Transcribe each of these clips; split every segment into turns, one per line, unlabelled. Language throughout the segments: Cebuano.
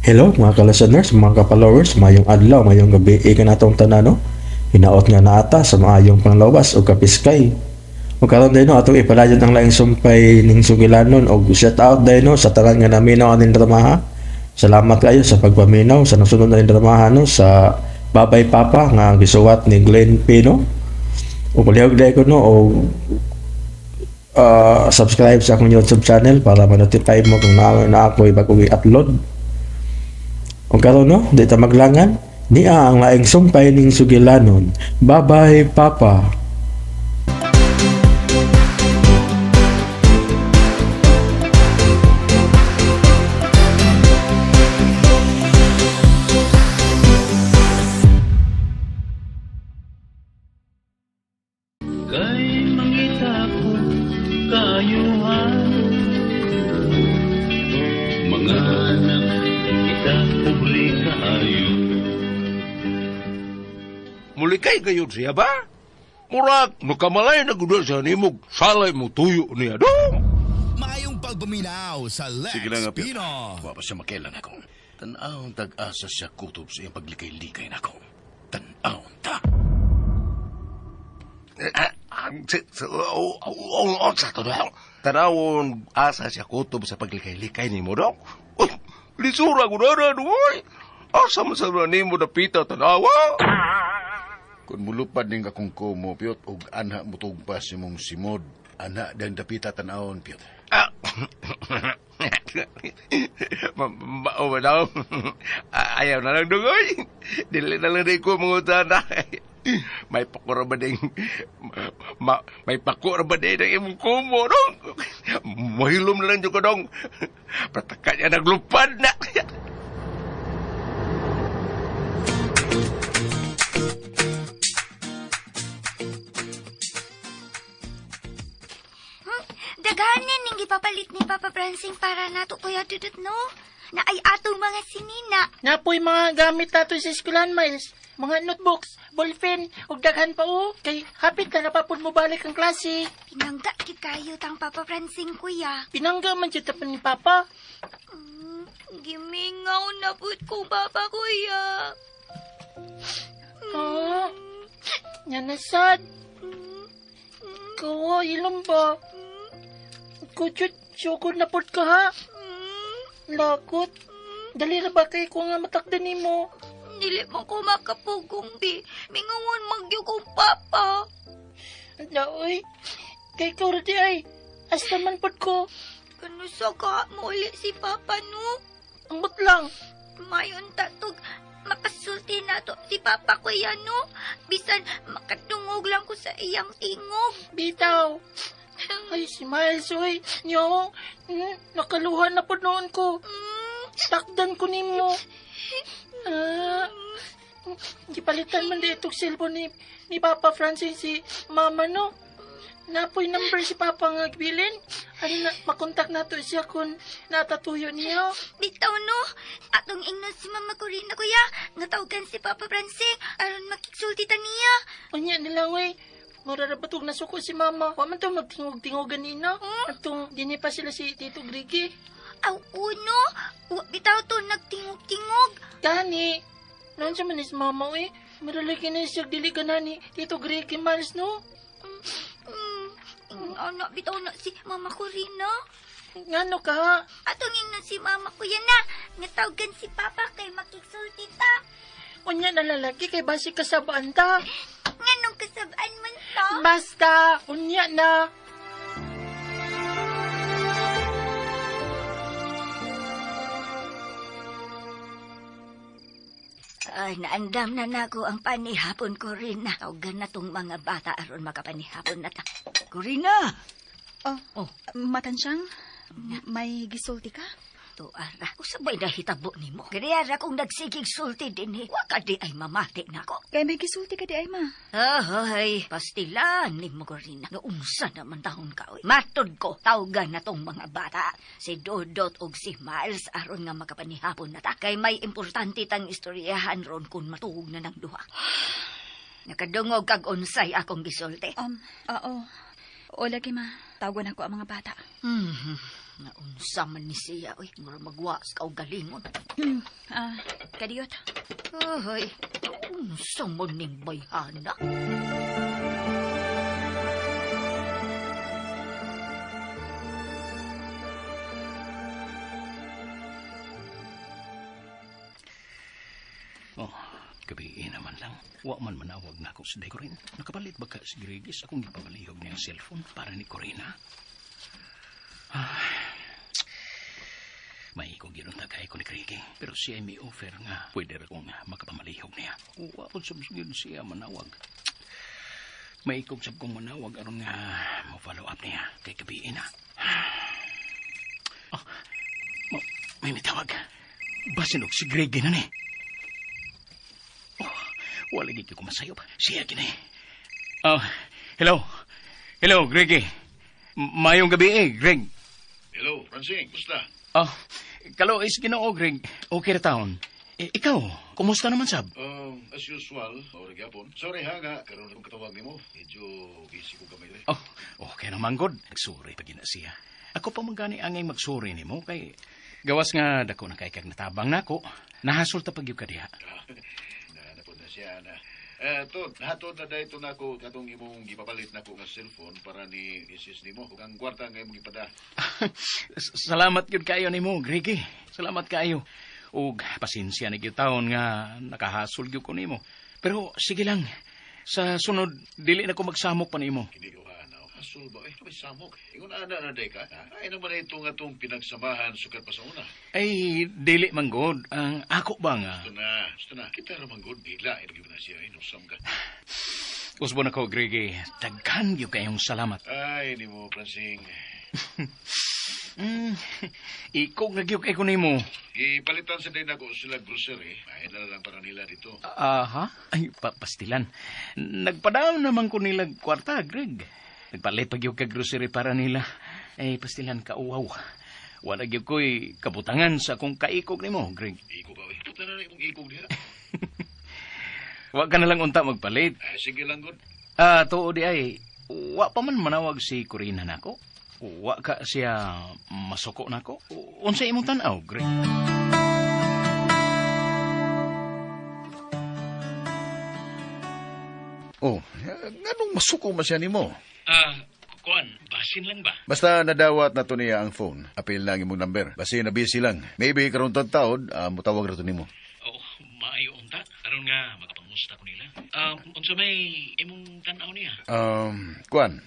Hello mga ka-listeners, mga ka-followers, mayong adlaw, mayong gabi kanatong tanan, no? Hinaot nga naata sa maayong panglawas o kapiskay. Ug karon day no, atong ipadayon ang laing sumpay ning sugilanon og shout out day no sa tanan nga naminaw aning dramaha. Salamat kayo sa pagpaminaw sa nasunod na dramaha no sa Babay Papa nga gisuwat ni Glenn Pino. Ug palihog day ko no og subscribe sa akong YouTube channel para ma-notify mo kung naa ako bagong i-upload. Ug karon no, di ta maglangan, niya ang laing sumpay ning sugilanon. Bye-bye, Papa.
Kay mangita ko kaayuhan. Mga anak kita pobre kaayo.
Mulikay kayo siya ba? Murag, nakamalay na gud siya nimo, salay mo tuyo niya dong.
Maayong pagpaminaw sa Lex
Sige lang, Apio.
Pino.
Wa pa siya makailan ako. Tan-awon tag-asa siya kutob sa iyang paglikay-likay nako. Tan-awon ta.
Tanawon asa siya kutob sa paglikay-likay nimo dong. Uy, lisura ko na na, Asa man sa nimo dapita tanawa?
Kung mulupad ning akong kumo, Piyot, ug anha mutugpas imong simod, anha dang dapita tan-awon, Piyot.
Ah. Mao ba daw? Ayaw na lang dungoy. Dili na lang di ko mangutana. May pako ra ba ding may pako ra ba ding ang imong kumo dong? Mahilom na lang jud ko dong. Pataka niya naglupad na.
Daghanin ning gipapalit ni Papa Francing para nato Kuya Dudut, no? Na ay atong mga sinina.
Napoy mga gamit nato sa eskwelahan, Miles. Mga notebooks, ballpen, ug daghan pa o. Kay hapit na napapod mo balik ang klase.
Pinangga gyud kayo tang Papa Francing, Kuya.
Pinangga man jud ta pa ni Papa.
Gimingaw na pud ko, Papa, Kuya.
Ah, nya na sad. Kawa, ilong ba? Kuchut, sukod na pod ka ha. Lakot. Dali ra ba kay ko nga matakdan nimo?
Dili man ko makapugong, bi. Mingawon magyo kong Papa.
Laoy, kay ko ra di ay. Asta man pod ko.
Kano sa ka mo uli si Papa, no?
Ambot lang.
Mayon tatog makasulti na to si Papa, Kuya, no? Bisan makatungog lang ko sa iyang tingog.
Bitaw. Ay, si Miles, oy. Nyo, nakaluha na po noon ko. Takdan ko nimo. Ah, gipalitan man di itong cellphone ni Papa Francis si Mama, no? Napoy number si Papa nga gibilin. Ano na, makontak na to siya kung natatuyo niya.
Bitaw, no? Atong ingnon si Mama Corina, Kuya. Nga tawagan si Papa Francing aron makiksulti ta niya.
Unya nila, oy. Mura ra ba tog nasuko si Mama? Wa man to magtingog-tingog ganina. Atong dini pa sila si Tito Grigi.
Aw, uno. Wa bitaw to nagtingog-tingog.
Gani, noon siya man is mama, eh. Maralagi na siya dili ka na ni Tito Greg Miles, no?
Ano, bitaw na si Mama Corina.
Ngano ka?
Atong ingnon si Mama, Kuya, na. Nga tawagan si Papa kay makiksulti ta.
Unya na lalaki kay basi kasabaan ta.
Nganong kasabaan man ta?
Basta, unya na.
Ay, naandam na nako ang panihapon, Corina. Tawagan na tong mga bata aron makapanihapon na ta. Corina!
Oh,
Oh.
Matansyang, may gisulti ka?
Tuara, usabay na hitabo nimo. Ganiyara kung nagsigig sulti din eh. Wa ka di ay mamati nako.
Kay may gisulti ka di ay ma.
Ahoy, pastilan nimo, Corina. Noong naman taon ka, oy. Matod ko, tawagan na tong mga bata. Si Dodot og si Miles aron nga makapanihapon na ta. Kay may importante tang istoryahan ron kung matuog na ng duha. Nakadungog kag unsay akong gisulti.
Oo. O lagi ma, tawagan ako ang mga bata.
Nga unsa man ni siya, oy. Mura magwas ka og galingon.
Ah, kadiyot.
Ay, unsa man ning bayhana?
Oh, gabi naman lang. Wa man manawag na ako sa Day Corinne. Nakapalit ba ka si Gregis akong gipamalihog niyang cellphone para ni Corina? Ah, may ko ginunta kay ko ni Gregi. Pero siya ay may offer nga. Pwede ra kong makapamalihog niya. Wa po sab gyud siya manawag. May ikog sab kong manawag aron nga mo-follow up niya kay gabi na. Oh, may mitawag. Basin og si Gregi na ni. Wala gid ko masayop. Siya gini. Oh, hello. Hello, Greg. Mayong gabi eh, Greg.
Hello, Francine, kumusta?
Oh, kalo is Ginoo, Greg. Okay ra taon. Eh, ikaw, kumusta naman sab?
As usual, maura gyapon. Sorry ha nga, karon akong katawag nimo. Medyo busy ko gamay rin.
Oh, okay naman god. Nagsuri pa gina siya. Ako pa man gani angay magsuri nimo kay gawas nga dako na kay kag natabang nako. Nahasol ta pag gyud ka diha.
Nahanapon na siya na. Tod, nahatod na dahito na ako katong imong gipapalit nako nga cellphone para ni misis nimo ug ang kwarta nga imong gipada.
Salamat gyud kaayo nimo, Greg. Eh. Salamat kaayo. Ug pasensya na gyud taon nga nakahasol gyud ko nimo. Pero sige lang. Sa sunod dili na ko magsamok pa nimo.
Kini ko ana, hasol ba eh, may samok. Ingon ana na day ka. Ay naman ito nga tong pinagsamahan sukad pa sa una.
Ay dili man god ang ako ba nga.
Gusto na, gusto na. Kita ra man gud bigla eh gyud na siya inusam ka.
Usbon ako, Greg. Eh. Daghan gyud kayong salamat.
Ay nimo Francine.
Ikog na gyud kay ko nimo.
Ipalitan sa day nako sila grocery. Ay na lang para nila dito.
Aha. Ay, pastilan. Nagpadaon naman ko nila kwarta, Greg. Nagpalit pag yung ka-grocery para nila. Ay, pastilan ka uwaw. Wala gyud ko'y kabutangan sa akong kaikog nimo, Greg.
Ikog ba? Puta na na imong ikog diha.
Wa ka na lang unta magpalit.
Ay, sige lang gud.
Ah, tuo di ay, wa pa man manawag si Corina nako. Wa ka siya masuko nako. Unsa imong tan-aw, Greg?
Oh, nganong masuko man siya nimo?
Ah, kuan, basin lang ba?
Basta nadawat na to niya ang phone. Apil na ang imong number. Basta na busy lang. Maybe karon taon, mutawag ra to nimo.
Oh, maayo unta. Aron nga makapangusta ko nila. Unsa may imong tan-aw niya?
Kuan.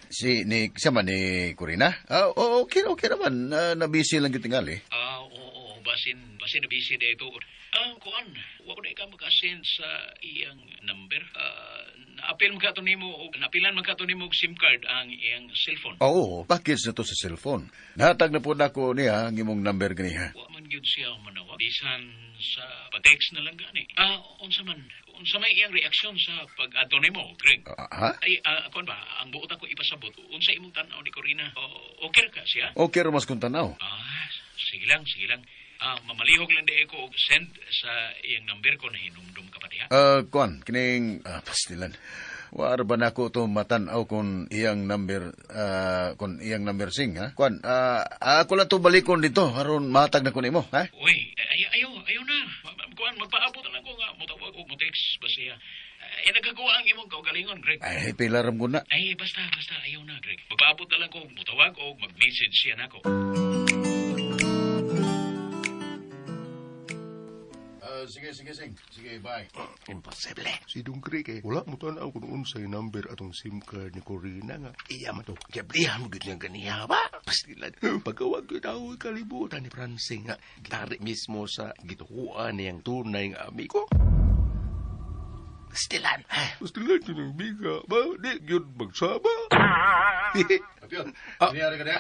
Si ni siya man ni Corina? Ah, oh, okay okay naman. Na busy lang gyud tingali.
Ah, oo, basin basin na busy dito. Ah, kuan, wa ko na ikaw maka-send sa iyang number. Naapil man ka to nimo og naapilan man ka to nimo og SIM card ang iyang cellphone.
Oo, package na to sa cellphone. Nahatag na po nako niya ang imong number ganiha.
Wa man gyud siya manawag bisan sa pa-text na lang gani. Ah, unsa man? Unsa may iyang reaksyon sa pag-adto nimo, Greg?
Ha?
Ay, kuan ba, ang buot ako ipasabot. Unsa imong tan-aw ni Corina? O, okay ra ka siya?
Okay ra mas kung tanaw.
Ah, sige lang, sige lang. Ah, mamalihog lang di ko og send sa iyang number ko na hinumdum ka pa diha.
Kuan, kining pastilan. Wa ra ba nako to matan-aw kun iyang number kun iyang number sing ha? Kuan, ako lang to balikon dito aron mahatag na ko nimo, ha?
Uy, ay, ayaw, ayaw na. Kuan, magpaabot na lang ko nga motawag og mo-text ba siya. Ay, nagagawa ang imong kaugalingon, Greg.
Ay, pila ram ko na.
Ay, basta, basta, ayaw na, Greg. Magpaabot na lang ko og motawag o mag-message siya nako.
Sige, sige, sing. Sige, bye.
Imposible.
Si Dong Greg eh, wala mo tanaw kung unsay number atong SIM card ni Corina nga. Iya man to, gablihan mo gyud niyang ganiha ba? Pastilan, pagkawag gyud ako kalibutan ni Francine nga. Tari mismo sa gitukuan niyang tunay nga amigo. Pastilan. Pastilan yun ang biga ba? Di gyud magsama.
Papyon, nangyari ka niya?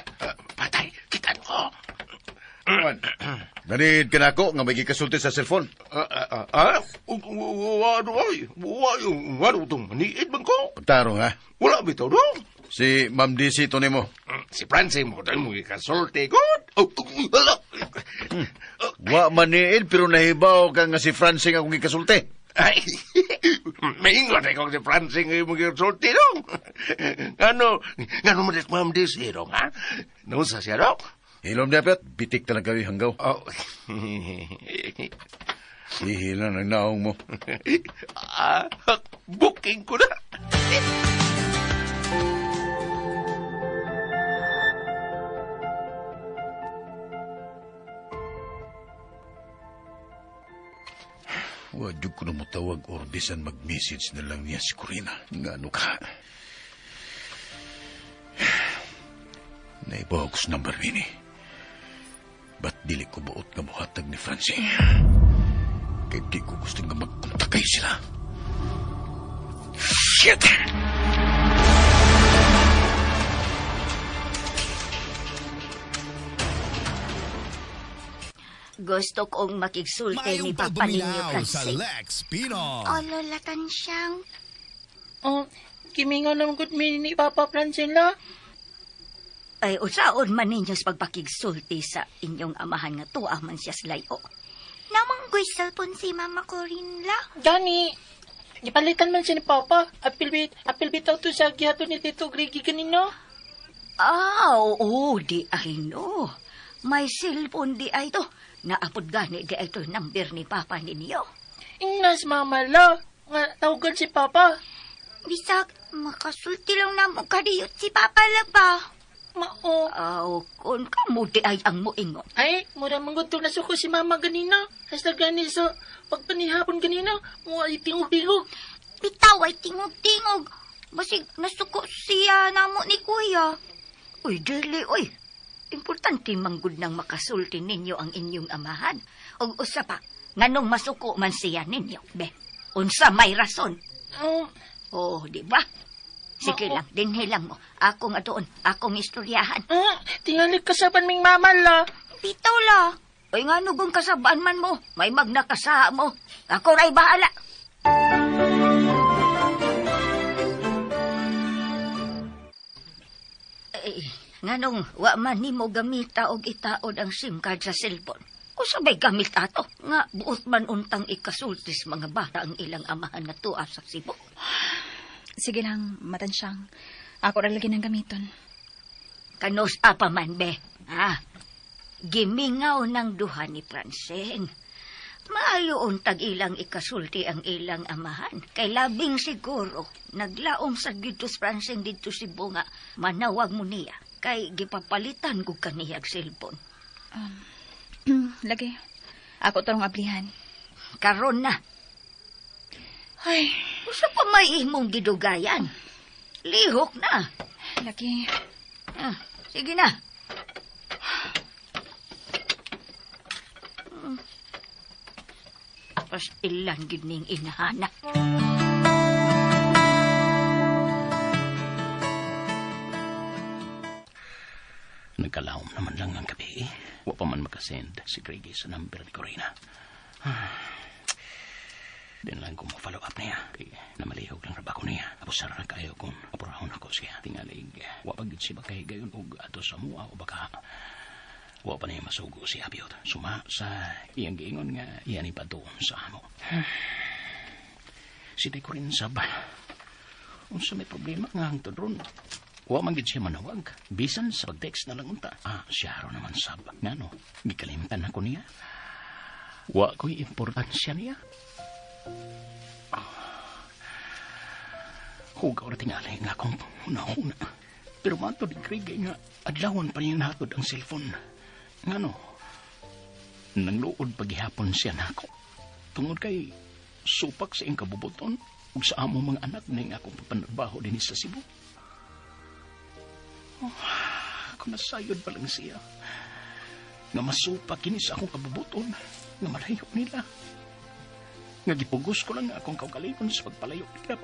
Patay, kitan ko.
Kuan. Nanid ka na ako nga may gikasulti sa cellphone.
Ano ay? Ano itong maniid man ko?
Pagtarong ha?
Wala bitaw dong.
Si Ma'am DC to nimo.
Si Francine mo dahil mo ikasulti. Good. Oh, wala.
Wa maniid pero nahibaw ka nga si Francine akong gikasulti.
Ay, maingon ay kong si Francine ngayon mga sulti dong. Ano, ngano mo ma'am dis, eh, dong, ha? Nausa siya, dong?
Hilom dapat, bitik talaga yung hanggaw.
Oh.
Ihila ng naong mo.
Ah, booking ko na.
Wadyo ko na mutawag or bisan mag-message na lang niya si Corina. Ngano ka? Naibaw ko sa number nini. Ba't dili ko buot nga muhatag ni Francine? Kay di ko gusto nga magkontakay sila. Shit!
Gusto kong makigsulti ni
Mayong
Papa ninyo,
pagpaminaw sa
Francine.
Lex Pino.
Olo, latansiyang.
Oh, gimingaw naman gud mi ni Papa Francine la.
Ay, usaon man ninyo sa pagpakigsulti sa inyong amahan nga tuwa man siya sa layo.
Namanggoy cellphone si Mama Corinne la.
Gani, gipalitan man siya ni Papa. Apil bitaw to sa gihato ni Tito Gregi kanino.
Ah, oo, di ay no. May cellphone di ay to. Naapod gani di ay to number ni Papa ninyo.
Ingnas Mama la, nga tawagan si Papa.
Bisag, makasulti lang na mo kadiyot si Papa la ba?
Mao.
Aw, kung kamo di ay ang muingon.
Ay, mura manggod na suko si Mama ganina. Hasta gani sa pagpanihapon ganina, mo ay tingog-tingog.
Bitaw ay tingog-tingog. Basig nasuko siya namo ni Kuya.
Uy, dili, uy. Importante manggod nang makasulti ninyo ang inyong amahan. Og usa pa, nganong masuko man siya ninyo, be. Unsa may rason.
Oh,
Oh, di ba? Sige
Oo.
lang, dinhi lang mo. Akong atuon, akong istoryahan.
Tingali kasaban ming mama la.
Bitaw la.
Uy, nga nugong kasabaan man mo, may magnakasa mo. Ako ray bahala. Eh, nganong wa man nimo gamita og itaod ang SIM card sa cellphone. Usa bay gamit ato? Nga buot man untang ikasultis mga bata ang ilang amahan nga tuwa sa Cebu.
Sige lang, matansyang. Ako ra lagi ng gamiton.
Kanos apa man be, ha? Gimingaw ng duha ni Francine. Maayo untag ilang ikasulti ang ilang amahan. Kay labing siguro, naglaom sa dito Francine dito si Bunga, manawag mo niya. Kay gipapalitan ko kaniyag cellphone.
Lagi. Ako tarong ablihan.
Karon na.
Ay,
Usa pa may imong gidugayan. Lihok na.
lagi.
Ah, sige na. Pastilan gid ning inahana.
Nagkalawom naman lang ang gabi. Wa pa man makasend si Greggy sa number ni Corina. Din lang ko mo-follow up niya. Kay namalihog lang raba ko niya. Abusar na kayo kung apurahon ako siya. Tingalig, wa pa gid siya kay gayon og ato sa mua o baka wa pa niya masugo si Abiot. Suma sa iyang giingon nga iyan ipadoon sa amo. Si Day Corinne sab. Unsa may problema nga hangtod ron. Wa man gid siya manawag. Bisan sa pag-text na lang unta. Ah, siya ro naman sab. Ngano, gikalimtan ako niya. Wa ko'y importansya niya. Hugaw ra tingali nga akong huna-huna. Pero matod ni Craig nga adlawan pa niya nahatod ang cellphone. Ngano, nangluod paghihapon siya nako. Tungod kay supak sa iyang kabubuton ug sa among mga anak ning akong pagpanarbaho dinhi sa Cebu. Oh, ako nasayod pa lang siya. Nga masupak kini sa akong kabubuton, nga malayo nila. Nga gipugos ko lang akong kaugalingon sa pagpalayo nila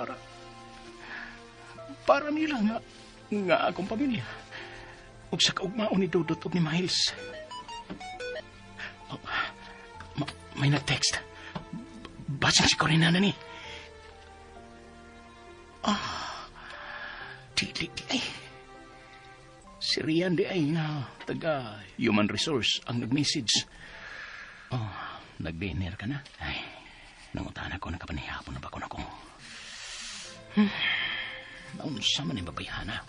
para nila nga akong pamilya. Ug sa kaugmaon ni Dudut ug ni Miles. Oh, may nag-text. Basin si Corina na ni. Ah, dili di ay. Si Rian di ay nga taga human resource ang nag-message. Oh, nag-dinner ka na? Ay, Nangutan ako, nakapanihapon na ba ko na ko. Naunsa man yung babayhana.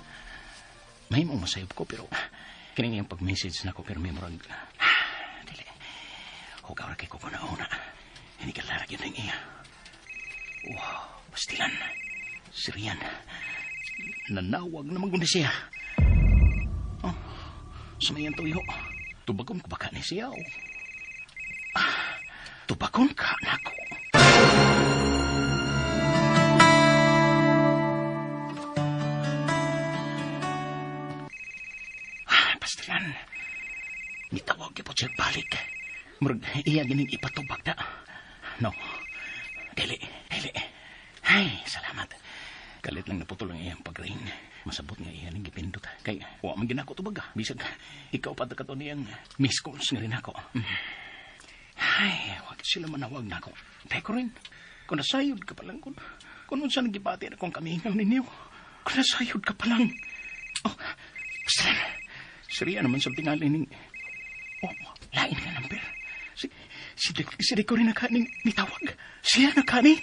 May mong masayop ko, pero kining yung pag-message na ko, pero may murag... Dili. Hugaw ra kay ko na-una. Hindi ka larag yun ang iya. Wow, pastilan. Si Rian. Nanawag naman kundi siya. Oh, sumayan tuyo. Tubagon ko baka ni siya, oh. Tubagon ka nako. Pastilan. Nitawag po siya balik. Murag iya gining ipatubag na. No. Dili, dili. Ay, salamat. Kalit lang naputol ang iyang pag-ring. Masabot nga iya ning gipindot. Kay, wa man ginako tubag. Bisag, ikaw pa kato niyang miss calls nga rin ako. Ay, wag sila manawag na ako. Teko rin, kung nasayod ka pa lang, kung unsa nagibati na kong kamingaw ninyo, kung nasayod ka pa lang. Oh, basta lang. Siriya naman sa tingali ning... Oh, lain ka number. Si Rico rin nakaning nitawag. Siya nakani.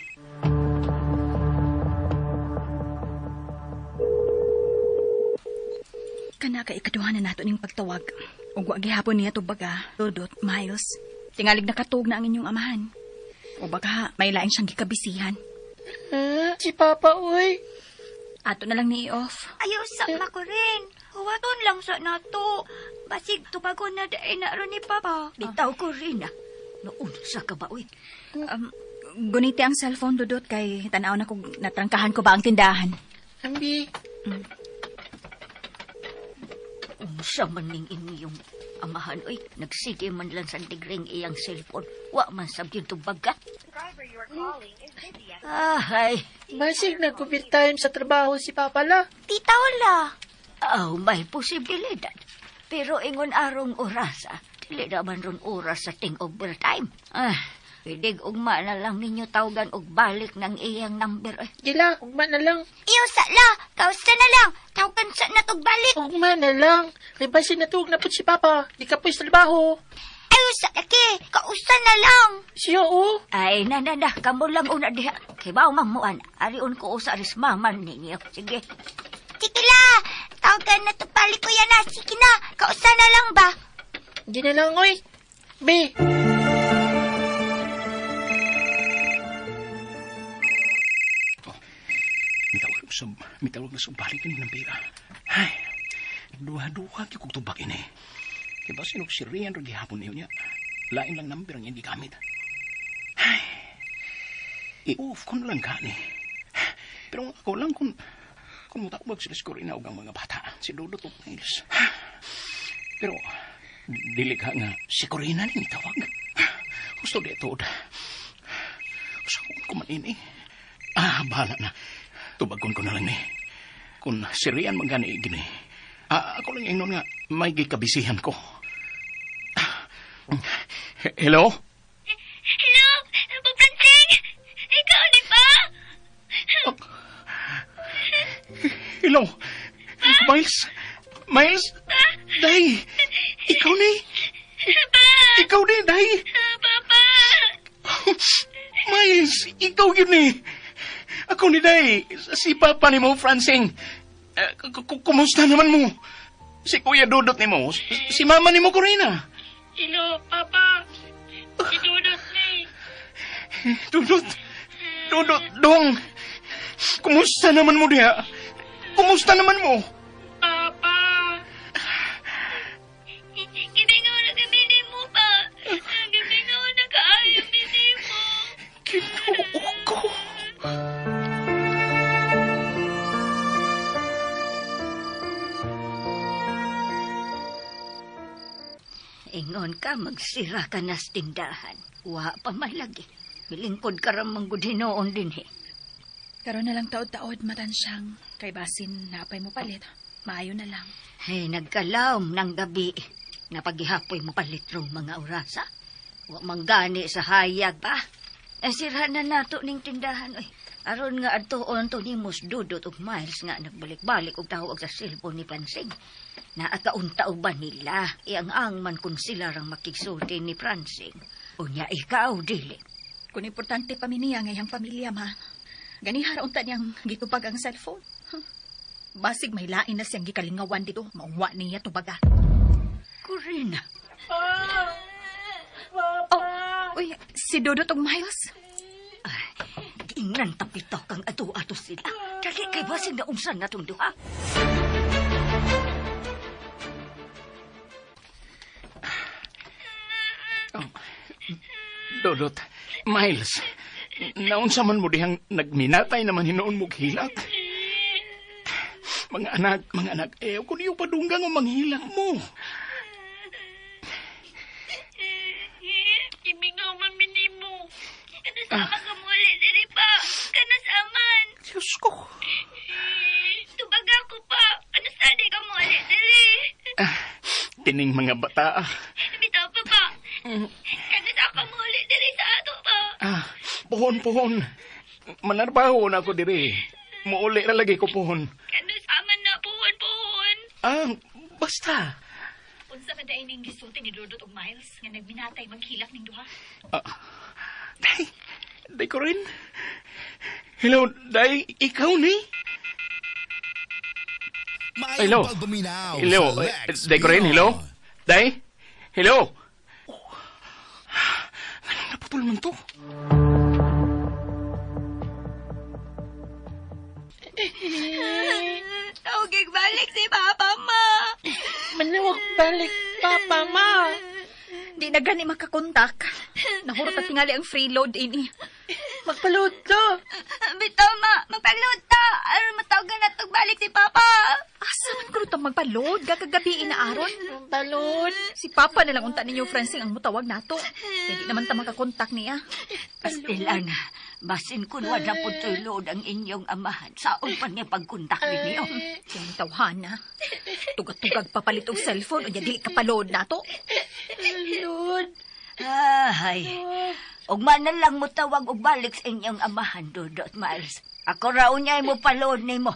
Kana ka ikaduha na nato ning pagtawag. Ug wa gihapon niya tubag ah. Dudot, Miles. Tingalig nakatug na ang inyong amahan. O baka may laing siyang gikabisihan.
Si Papa, uy.
Ato na lang ni i-off.
Ayaw sa mako rin. Huwaton lang sa nato. Basig tubagon na dahil na ron ni Papa.
Bitaw ko rin ah. Noon sa ka ba, uy?
Guniti ang cellphone, Dudot, kay tanaw na kung natrangkahan ko ba ang tindahan.
Ambi.
Unsa man ning inyong amahan, uy. Nagsige man lang sa tigring iyang cellphone. Wa man sab yung tubag ka. Ay.
Basig nag-overtime sa trabaho si Papa la.
Titaw la.
Oh, may posibilidad. Pero ingon arong oras, ah. Dili naman ron oras sa ting overtime. Ah, pwede ugma na lang ninyo tawagan og balik ng iyang number. Eh.
Gila, ugma na lang.
Iyo sa la, kausa na lang. Tawagan sa natog balik.
Ugma na lang. Kay basin natug na po si Papa. Di ka po sa trabaho.
Ayo sa laki, kausa na lang.
Siya o.
Ay, na, na, na. Kamo lang una diha. Kay bao mamuan. Arion ko usa aris maman ninyo. Sige.
Sige la, tawagan na to balik ko yan na. Sige na, kausa na lang ba?
Hindi na lang, oy. Be.
Oh, mitawag na sa balik ni ng pera. Ay, duha-duha kay kog tubag ini. Kaya ba sinok si Rian ro gihapon niyo niya? Lain lang number ang iyang gigamit. Ay, i-off ko na lang ka ni. Pero ako lang kung mutawag sila si Corina og ang mga bata. Si Dudot og Miles. Pero dili ka nga si Corina ni mitawag. Gusto di tuod. Saan ko man ini? Ah, bahala na. Tubagon ko na lang ni. Kung si Rian magani gini. Ah, ako lang ingnon nga may gikabisihan ko. Hello?
Hello, Papransing! Ikaw di ba?
Oh. Hello? Miles? Miles? Day! Ikaw ni?
Pa!
Ikaw ni, Day!
Papa!
Miles, ikaw yun eh. Ako ni Day, si Papa ni mo, Francing. Kumusta naman mo? Si Kuya Dudot ni mo, si Mama ni mo, Corina.
Hello, Papa. Si Dudot ni.
Dudot, Dudot, Dong. Kumusta naman mo diha? Kumusta naman mo?
Papa.
Gibingaw na kami ni mo pa. Gibingaw na kaayo ni mo.
Ginoo ko.
Ingon ka, magsira ka na sa tindahan. Wa pa man lagi. Milingkod ka ramang gudinoon din eh.
Karon na lang taod-taod matansyang. Kay basin napay mo palit. Maayo na lang.
Hey, nagkalawm ng gabi. Napagihapoy mo palit rong mga orasa. Wa manggani sa hayag pa. Eh, sira na nato ning tindahan. Oy. Aron nga adtoon to ni Mus Dudot ug Miles nga nagbalik-balik og tawag sa cellphone ni Pansing. Naakaunta og ba nila? Iyang ang man kun sila rang makigsulti ni Francing. Unya ikaw dili.
Kung importante pa mi niya ngayang pamilya, ma. Ganiha ra unta niyang gitubag ang cellphone. Huh. Basig may lain na siyang gikalingawan dito. Maungwa niya tubaga.
Corina.
Oh, uy, si Dodot og Miles.
Ingnan tapitaw kang ato-ato sila. Dali kay basig na unsan na tong duha.
Oh. Dodot, Miles, naunsa man mo dihang nagminatay naman hinuon mo hilak. Mga anak, eh, kung iyo padunggang o manghilak mo.
Ibig man minimo. Kanus ka muli diri pa. Kanus aman.
Diyos ko.
Tubaga ko pa. Kanus di ka muli diri.
Tining mga bata.
Bitaw pa pa. Kanus ka muli diri sa ato pa.
Pohon. Manarbaho na ako diri. Muuli na lagi ko pohon.
Kanus aman na pohon.
Basta.
Unsa man dai ning gisulti ni Dodot og Miles nga nagminatay maghilak ning duha?
Day ko rin. Hello, Day, ikaw ni? Hello. Hello, Day ko rin, hello? Day? Hello? Oh. Anong naputol man to?
Tawagig balik si Papa, ma.
Manawag balik, Papa, ma.
Di na gani makakontak. Nahurot at tingali ang free load ini.
Magpaload to.
Bitaw, ma. Magpaload ta. Aron matawagan na balik si Papa.
Asa man kuno ta magpaload? Gakagabi ina aron.
Magpaload.
Si Papa na lang unta ninyo, Francine, ang mutawag nato. Hindi naman ta makakontak niya.
Pastilan, basin kun wala po load ang inyong amahan. Saon pa niya pagkontak ninyo?
Yang tawhana. Tugag-tugag papalit og cellphone unya dili ka paload nato.
Load.
Ay. Ugma na lang mo tawag og balik sa inyong amahan, Dodot Miles. Ako raw niya mo paload nimo.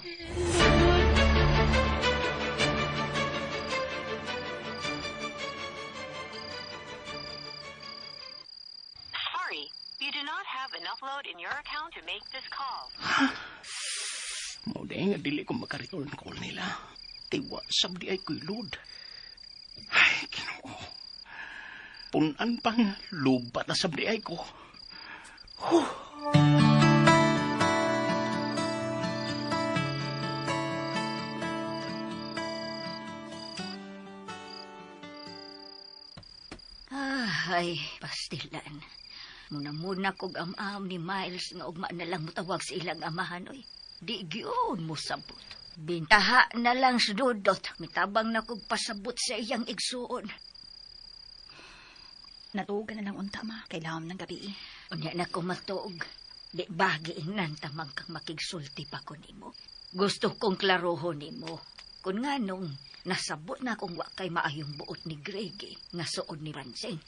Sorry, you do not have enough load in your account to make this call.
Mao di nga dili ko maka-return call nila. Tiwa sab di ay ko'y load. Ay, Ginoo. Punan pang lubat na sab di ay ko. Huh.
Ay, pastilan. Muna-muna kog am-am ni Miles nga ugma na lang mutawag sa ilang amahan, oy. Di gyud mo sabot. Bintaha na lang sa Dodot. Mitabang na kog pasabot sa iyang igsuon.
Natuog na lang unta, ma. Kailangan ng gabi.
Unya na ko matuog. Di ba giingnan tamang kang makigsulti pa ko nimo. Gusto kong klarohon nimo. Kun nga nung nasabot na kung wa kay maayong buot ni Greg nga suod ni Francine.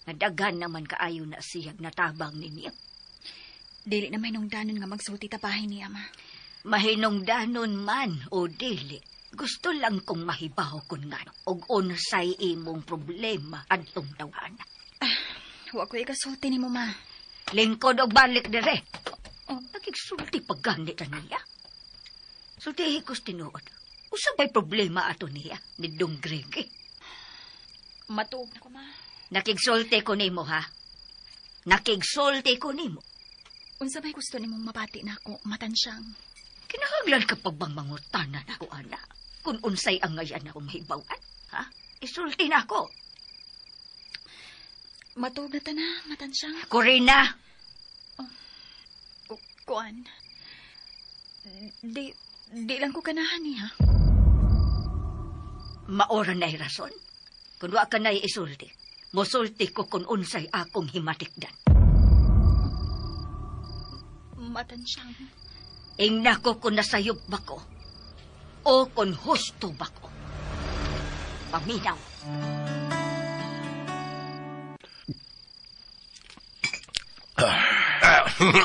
Nadaghan naman kaayo na siyag natabang ninyo.
Dili na mahinungdanon nga magsulti tapahin niya, ma.
Mahinungdanon man o dili. Gusto lang kong mahibaw kun nga og unsay imong problema adtong tawana.
Wa ko ikasulti nimo, ma.
Lingkod og balik dire. Oh, nagigsulti pag ganit na niya. Sultihi ko tinuod. Usa ba'y problema ato niya ni Dong Greg? Eh?
Matuog na ko, ma.
Nakigsulti ko nimo, ha? Nakigsulti ko nimo.
Unsa ba'y gusto nimong mapati na ako, matansyang?
Kinahanglan ka pa bang mangutanan ako, ana? Kung unsay ang ngayan akong mahibawan, ha? Isulti na ako.
Matuog na ta na, matansyang.
Corina!
Oh, kuan. Di lang ko ganahan niya.
Maora na'y rason. Kung wa ka na'y isulti, musulti ko kung unsay akong himatikdan.
Matansyang.
Ingna ko kung nasayop ba ko o kung husto ba ko. Paminaw.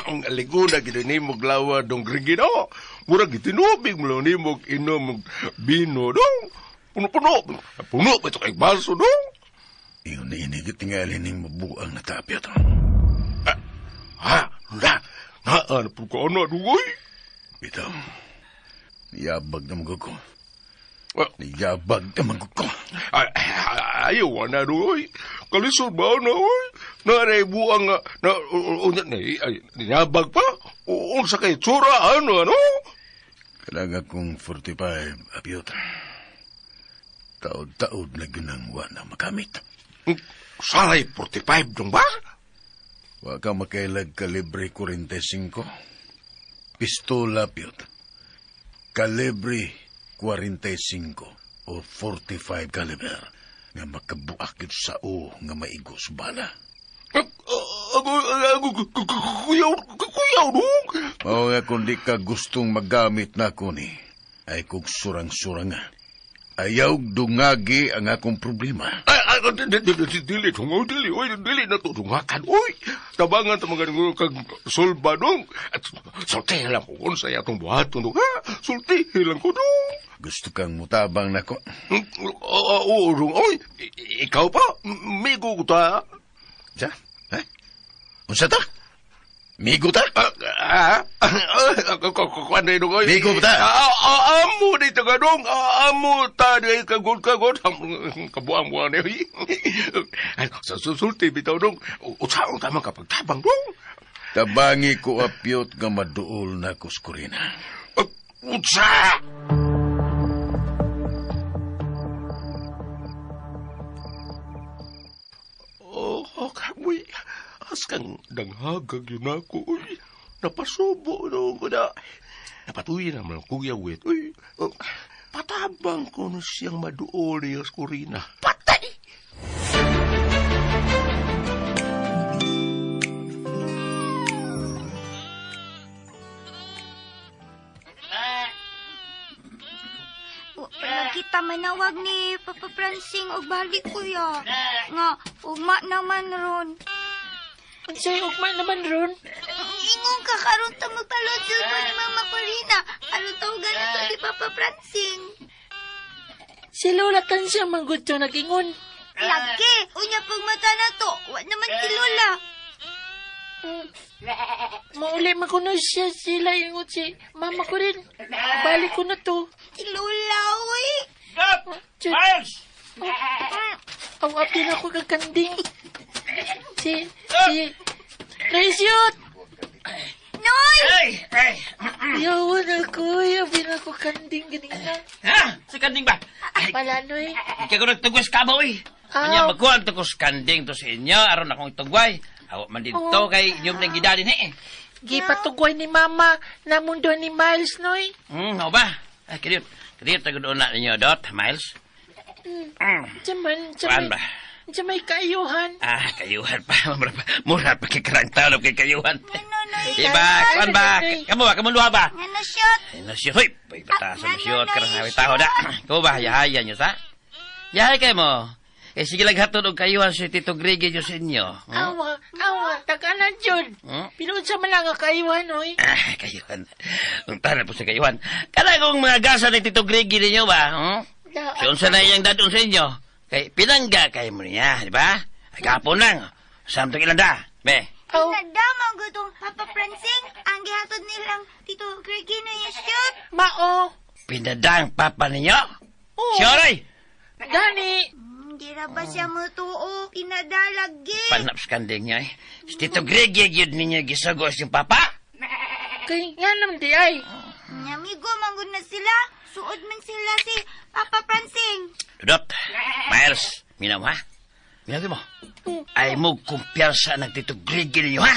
Ang aliguna gid nimo glawa dong Grigino. Murag gitinubig mo lang nimo inom bino dong. Puno-puno. Puno pa ito kay baso dong.
Iyon na inigit tingali ning mabuang na tapya to.
Ha, na, naan po ka na, dugoy.
Bitaw, niyabag na mga ko. Niyabag na mga ko.
Ayaw na, dugoy. Kalisod ba na, oy? Naray buang, na, unya, na, ay, niyabag pa? Unsa kay tsura, ano, ano?
Kailangan kong 45, Apyot. Taod-taod na ginangwa na makamit.
Saray 45 dong ba?
Wa ka makailag kalibre 45. Pistola, Piot. Kalibre 45 o 45 caliber nga makabuak yun sa o nga maigos bala.
Kuyaw, kuyaw dong.
Mao nga kung di ka gustong magamit na ko ni, ay kung surang-surang nga. Ayaw dungagi ang akong problema.
Ay, dili, tungo, dili, oy, dili na to, dungakan, oy. Tabangan ta mga kag sulba dong. At sulti lang ko, unsa atong buhaton dong, ha? Sulti lang ko dong.
Gusto kang mutabang nako.
Oo, dong, oy. Ikaw pa, migo ko ta.
Sa? Ha? Unsa ta? Migo ta?
Kuan na dong, oy.
Migo ta?
Amo dito ka dong. Amo ta di kagod kagod. Kabuang-buang na oy. Sa susulti bitaw dong. Usaon ta man kapag tabang dong.
Tabangi ko apyot nga maduol na kuskurina.
Unsa? Oh, kamoy. Askang danghagag yun ako, uy. Napasubo noon ko na. Napatuloy naman ang kuya wet. Uy, oh, patabang ko na siyang maduol niya sa Corina. Patay!
Kita manawag ni Papa Francing og balik kuya. Nga, ugma naman ron.
Unsay ugma naman ron?
Ingon ka karon ta magpalod cellphone ni Mama Corina. Aron tawagan na to si Papa Francing.
Si Lola tan siya manggod to nag-ingon.
Lagi, unya pagmata na to, wa naman si Lola.
Mauli man kuno siya sila ingon si Mama ko rin. Balik ko na to.
Si Lola, uy.
Miles! Aw, apil ako kagkanding. Si Raisyot!
Noy!
Ay! Ay!
Yawan ako, apil ako kanding ganina.
Ha? Sa kanding ba?
Palanoy.
Hindi ko nagtugwas kabaw eh. Anya, magkuhan to ko sa kanding to sa inyo, aron akong itugway. Awa man dito kay inyong nang gidalin eh.
Gipatugway ni Mama, namundo ni Miles, Noy.
Ano ba? Ay, kadiyot. Kadiyot, tagod na ninyo, Dot, Miles.
Diyan
Kuan ba?
Diyan may kaayuhan.
Ah, kayuhan pa. Mura pa kay karang tao kay kayuhan.
Ano, Noy?
Iba, kuan ba? Kamu ba? Kamu duha ba?
Ano, shot?
Ay, nasiyot. Hoy, may batasan mo siyot. Karang hawi tao na. Kamu ba? Yahayan nyo sa? Yahay kayo mo. Eh, sige lang hatod og kayuhan si Tito Greg nyo sa inyo. Hmm?
Awa, awa, tagalan yun.
Hmm?
Pinuod sa man lang ang kayuhan, oy.
Ah, kayuhan. Ang tara po sa kayuhan. Kada kung mga gasa ni Tito Greg ninyo ba? Hmm? Si unsa na iyang dadon sa inyo? Kay pinangga kayo mo niya, di ba? Ay, kapon lang. Samtong ilan da? Be.
Aw.
Nadama gutong Papa Francing, ang gihatod nilang Tito Greggy na yung shoot.
Mao.
Pinadang papa ninyo?
Oo.
Si Oray!
Gani.
Hindi ra ba siya mutuo? Pinadalagi.
Panaps kanding niya eh. Si Tito Greg yun ninyo gisagos yung papa?
Kay nga naman di ay.
Amigo, manggod na sila. Suod man sila si Papa Francing.
Dudot, Miles, minaw ha? Minaw mo. Ay mo kumpiyansa ng Tito Greg ninyo ha?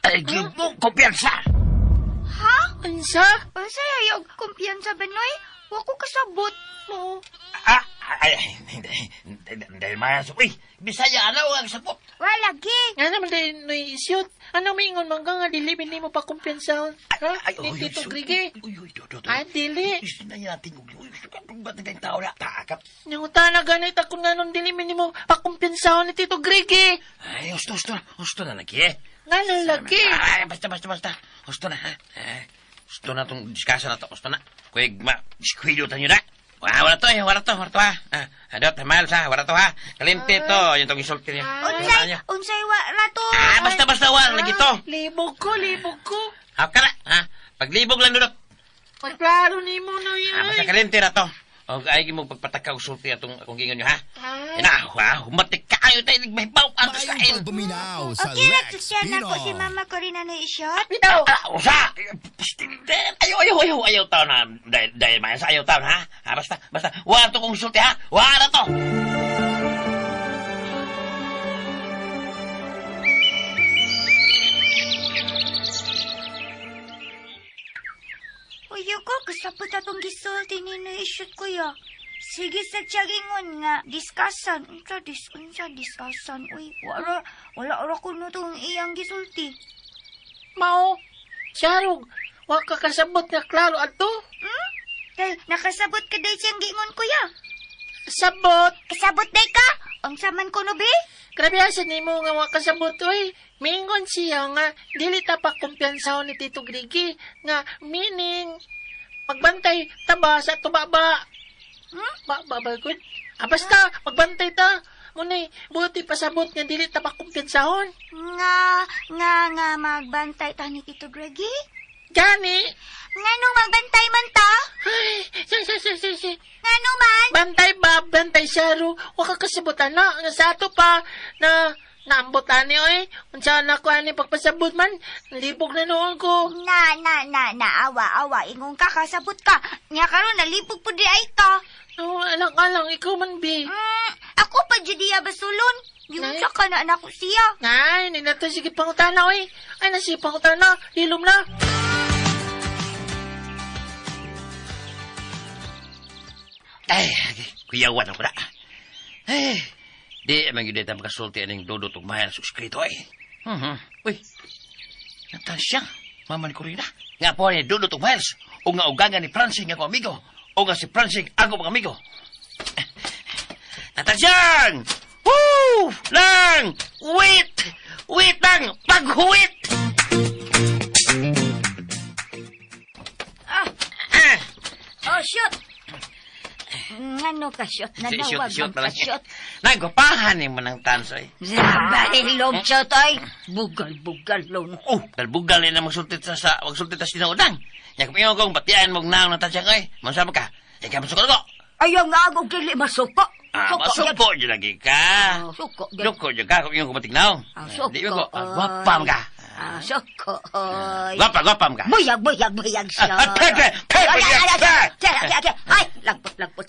Ay mo kumpiyansa!
Ha?
Unsa?
Unsa ayaw kumpiyansa ba, Noy? Wa ko kasabot.
Oo.
Ah, ay, hindi, hindi, Miles. Uy, Bisaya, ano ang sapot?
Wala lagi.
Nga naman di Noy shoot. Ano mingon man ka nga dili mo pa kumpiyansa? Ha?
Ay,
Ni
uy,
Tito
uy,
Greg.
Uy, uy, dudot.
Ah, dili.
Uy, na natin. Uy, uy, ba't na tao na? Takap.
Nanguta na ganit ako nga nung dili mo pakumpiyansa ni Tito Greg.
Ay, gusto, gusto na. Gusto na lagi eh.
Nga nung lagi.
Ay, basta, basta, basta. Gusto na, ha? Gusto na itong diskasa na to. Gusto na. Kuwig, ma, diskwido tayo na.
Wala to eh, wala to, wala to ha. Ah, Dot, Miles ha, wala to ha. Kalimti to, yung tong isulti niya.
Unsay, unsay wa rato.
Ah, basta basta wala lagi to.
Libog ko, libog ko.
Ha, kara, ha. Paglibog lang dudot.
Pagklaro ni mo no
Ah, basta kalimti ra to. O ay mo pagpataka og sulti atong akong gingon nyo ha. Ina, ha, humatik kaayo tayo nagmahibaw ang
Maayong
kasain.
pagpaminaw sa
Okay ra
Lex
susyan
Pino.
ako si Mama Corina na i-shot.
Bitaw.
Ah, usa! Ayaw, ayaw, ayaw, ayaw taon ha. Dahil, Miles, ayaw taon ha. Ha, basta, basta, wala to kong sulti ha. Wala to.
Uy, ko, kasabot atong gisulti ni na i-shot kuya. Sige sa tiyagingon nga, diskasan. Unsa, unsa, diskasan. Uy, wala, wala ra ko no tong iyang gisulti.
Mao. Siyarog, wa ka kasabot nga klaro adto.
Hmm? Kay, nakasabot ka day siyang giingon kuya.
Sabot.
Kasabot day ka? Unsa man kuno be?
Grabe asa nimo nga wa kasabot oy. Mingon siya nga dili ta pa kumpiyansahon ni Tito Grigi nga meaning magbantay ta ba sa tubaba.
Hmm?
Ba ba ba good. Ah, basta magbantay ta. Munay buti pasabot nga dili ta pa kumpiyansahon.
Nga, nga, nga, magbantay ta ni Tito Greggy?
Gani.
Nganong magbantay man ta?
Ay, si si si si si.
Ngano man?
Bantay ba, bantay siyaro. Wa ka kasabutan na. Nga sa ato pa na naambot ani oy. Unsa na ko ani pagpasabot man. Libog na noon ko.
Na, na, na, na, awa, awa, ingon ka, kasabot ka. Nya karon nalipog po di ay ka.
Oh, alang alang ikaw man bi.
Ako pa jud diya basulon. Yung
Nay.
sa ka na anak ko siya.
Ay, ni na to sige pangutana oy. Ay na sige pangutana, hilom na.
Ay, kuyawan ako na. Ay, di man gyud ta makasulti aning Dudot ug Miles ug Skrito ay. Uy, natan siya. Mama ni Corina. Nga po ni Dudot ug Miles ug nga ugangan ni Francine nga ako amigo. O nga si Francine ako mga amigo. Natasyang! Woo! Lang! Wait! Wait lang! Paghuwit!
Ah.
Ah!
Oh, shoot! Ngano ka, shoot? Nanawag
Shoot, shoot
man ka,
na lang.
shoot.
Nagpapahan mo ng tansoy.
Nabalilog, shoot, ay. Bugal-bugal, lon.
Oh, galbugal na magsultit sa magsultit sa tinuodang. Nya kung ingon kong batian mong naong ng tansyang ay, mansama ka. Ikaw masuko ko.
Ayaw nga ako dili masuko.
Ah,
Suko,
masuko jud lagi ka.
Oh, suko, gyud.
Suko jud ka kung ingon kong batignaw.
Ah, suko.
Di ko, gwapa man ka.
Ah, suko, oy.
Gwapa, gwapa man ka.
Buyag, buyag, buyag siya.
Ah, pepe, pepe,
Ay, ay, ay,
pepe.
ay, ay, ay, ay, lagpot, lagpot.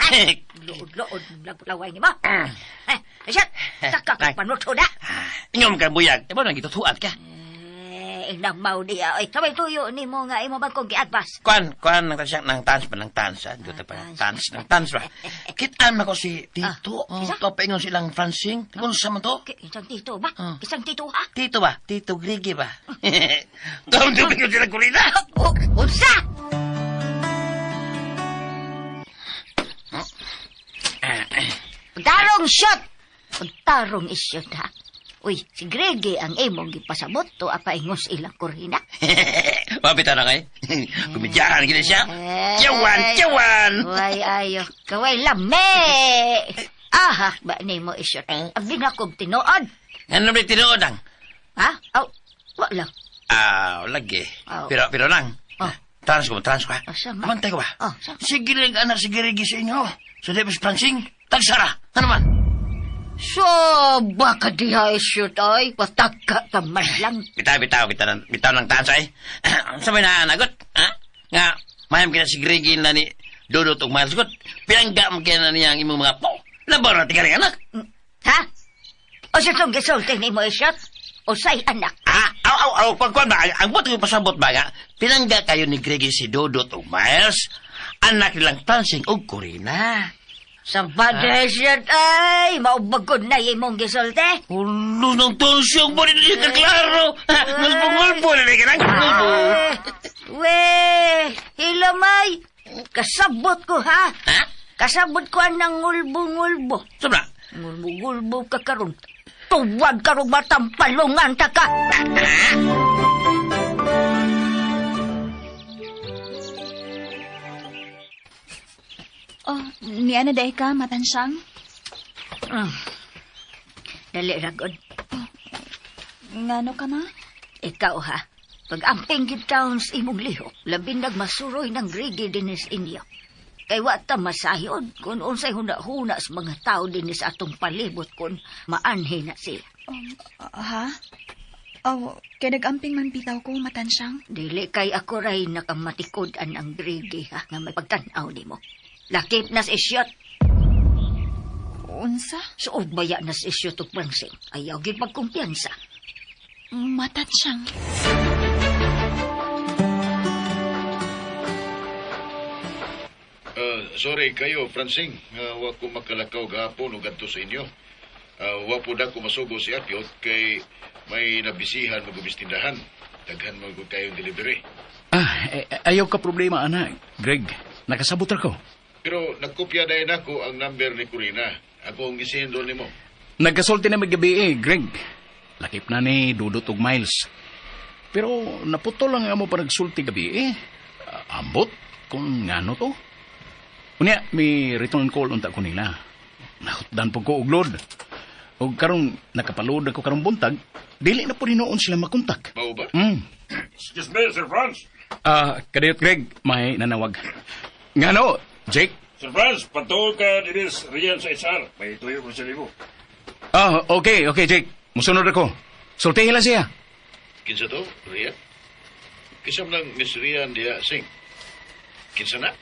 Ay, lood, lood, lagpot, laway ni mo. Ay, siya, saka ka panuto na.
Ingon ka buyag. Di ba nang gitutuan ka?
Eh, inamaw niya. Ay, sabay tuyo ni mo nga imo bang kong giadvance.
Kuan, kuan nang tansya, nang tans pa, nang tans, ah. Dito pa, tans, nang tans ba. Kitaan man ko si Tito.
Ah, isa?
Oh, to silang Francine. Kung sa man to?
Isang tito ba? Isang tito ha?
Tito ba? Tito Grigi ba? Tong tubig silang kulina.
Oh, unsa? Pagtarong shot! Pagtarong isyot ha? Uy, si Greggy ang imong gipasabot to apa ingos ilang kurina.
Mapita na kay. Kumidyahan gina siya. Tiyawan, tiyawan.
Way ayo, kaway lame. Ahak ba nimo isyot? Abi na kog tinuod.
Ano ba tinuod ang?
Ha? Aw, wala.
Ah, lagi.
Aw.
Pero, pero lang.
Oh.
Trans ko, trans ko ha.
Oh, sama.
Mantay ko ba?
Oh, sama.
Sige lang anak si Gregi sa inyo. Sa Davis Francine, tagsara. Ano man?
So, baka diha isyot ay, patagka ka man lang.
Bitaw, bitaw, bitaw, bitaw ng tans ay. Sabay na nagot. Ha? Nga, mayam kita si Gregi na ni Dudot ug Miles God. Pinangga mo kaya na niya ang imong mga po. Labaw na tingaling anak.
Ha? O sa itong gisulti ni mo isyot? O sa'y anak?
Ah, aw, aw, aw, pagkuan ba, ang buto yung pasabot ba nga, pinangga kayo ni Gregi si Dudot ug Miles, anak nilang Francine ug Corina.
Sa bagay siya ay, maubagod na imong gisulti.
Ulo ng tonsyong mo rin ka klaro. Ngulpo-ngulpo na ka nang ngulpo.
We, hilamay. Kasabot ko ha.
Ha?
Kasabot ko ang nangulbo-ngulbo.
Sobra.
Ngulbo-ngulbo ka karon. Tuwag karong matampalungan ta ka.
Oh, niya na day ka, matansyang.
Dali ra gud.
Ngano ka, ma?
Ikaw ha. Pag amping gid taon sa imong lihok, labi nagmasuroy ng grigi dinis inyo. Kay wa ta masayod kung unsay huna-huna sa mga tao dinis atong palibot kung maanhi na siya.
Ha? Oh, kay nag-amping man bitaw ko, matansyang.
Dili kay ako ray nakamatikod-an ang grigi ha, nga may pagtan-aw nimo. Lakip na sa isyot.
Unsa?
Suog baya na sa isyot og Pransing. Ayaw gid pagkumpiyansa.
Matansyang.
Sorry kayo, Francing. Wa ko makalakaw gahapon o gadto sa inyo. Wa po da ko masugo si Apyot kay may nabisihan magubistindahan. Daghan mo kayong delivery.
Ayaw ka problema, ana. Greg, nakasabot ra ko.
Pero nagkopya dahil nako ang number ni Corina. Ako ang gisendo nimo.
Nagkasulti na magabi eh, Greg. Lakip na ni Dudot og Miles. Pero naputol lang amo pa nagsulti gabi eh. Ambot kung ngano to. Unya, may return call unta ko nila. Nahutdan po ko og load. Og karong nakapaload ako karong buntag, dili na po noon sila makontak.
Mao ba?
Mm.
Excuse me, Sir Franz.
Kadiyot Greg, may nanawag. Ngano, Jake?
Sir Franz, patuo ka dinis riyan sa HR. May tuyo ko sa libo.
Okay, okay, Jake. Musunod ako. Sultihin lang siya.
Kinsa to, Rian? Kinsa man lang Miss Rian diha, Sing? Kinsa na?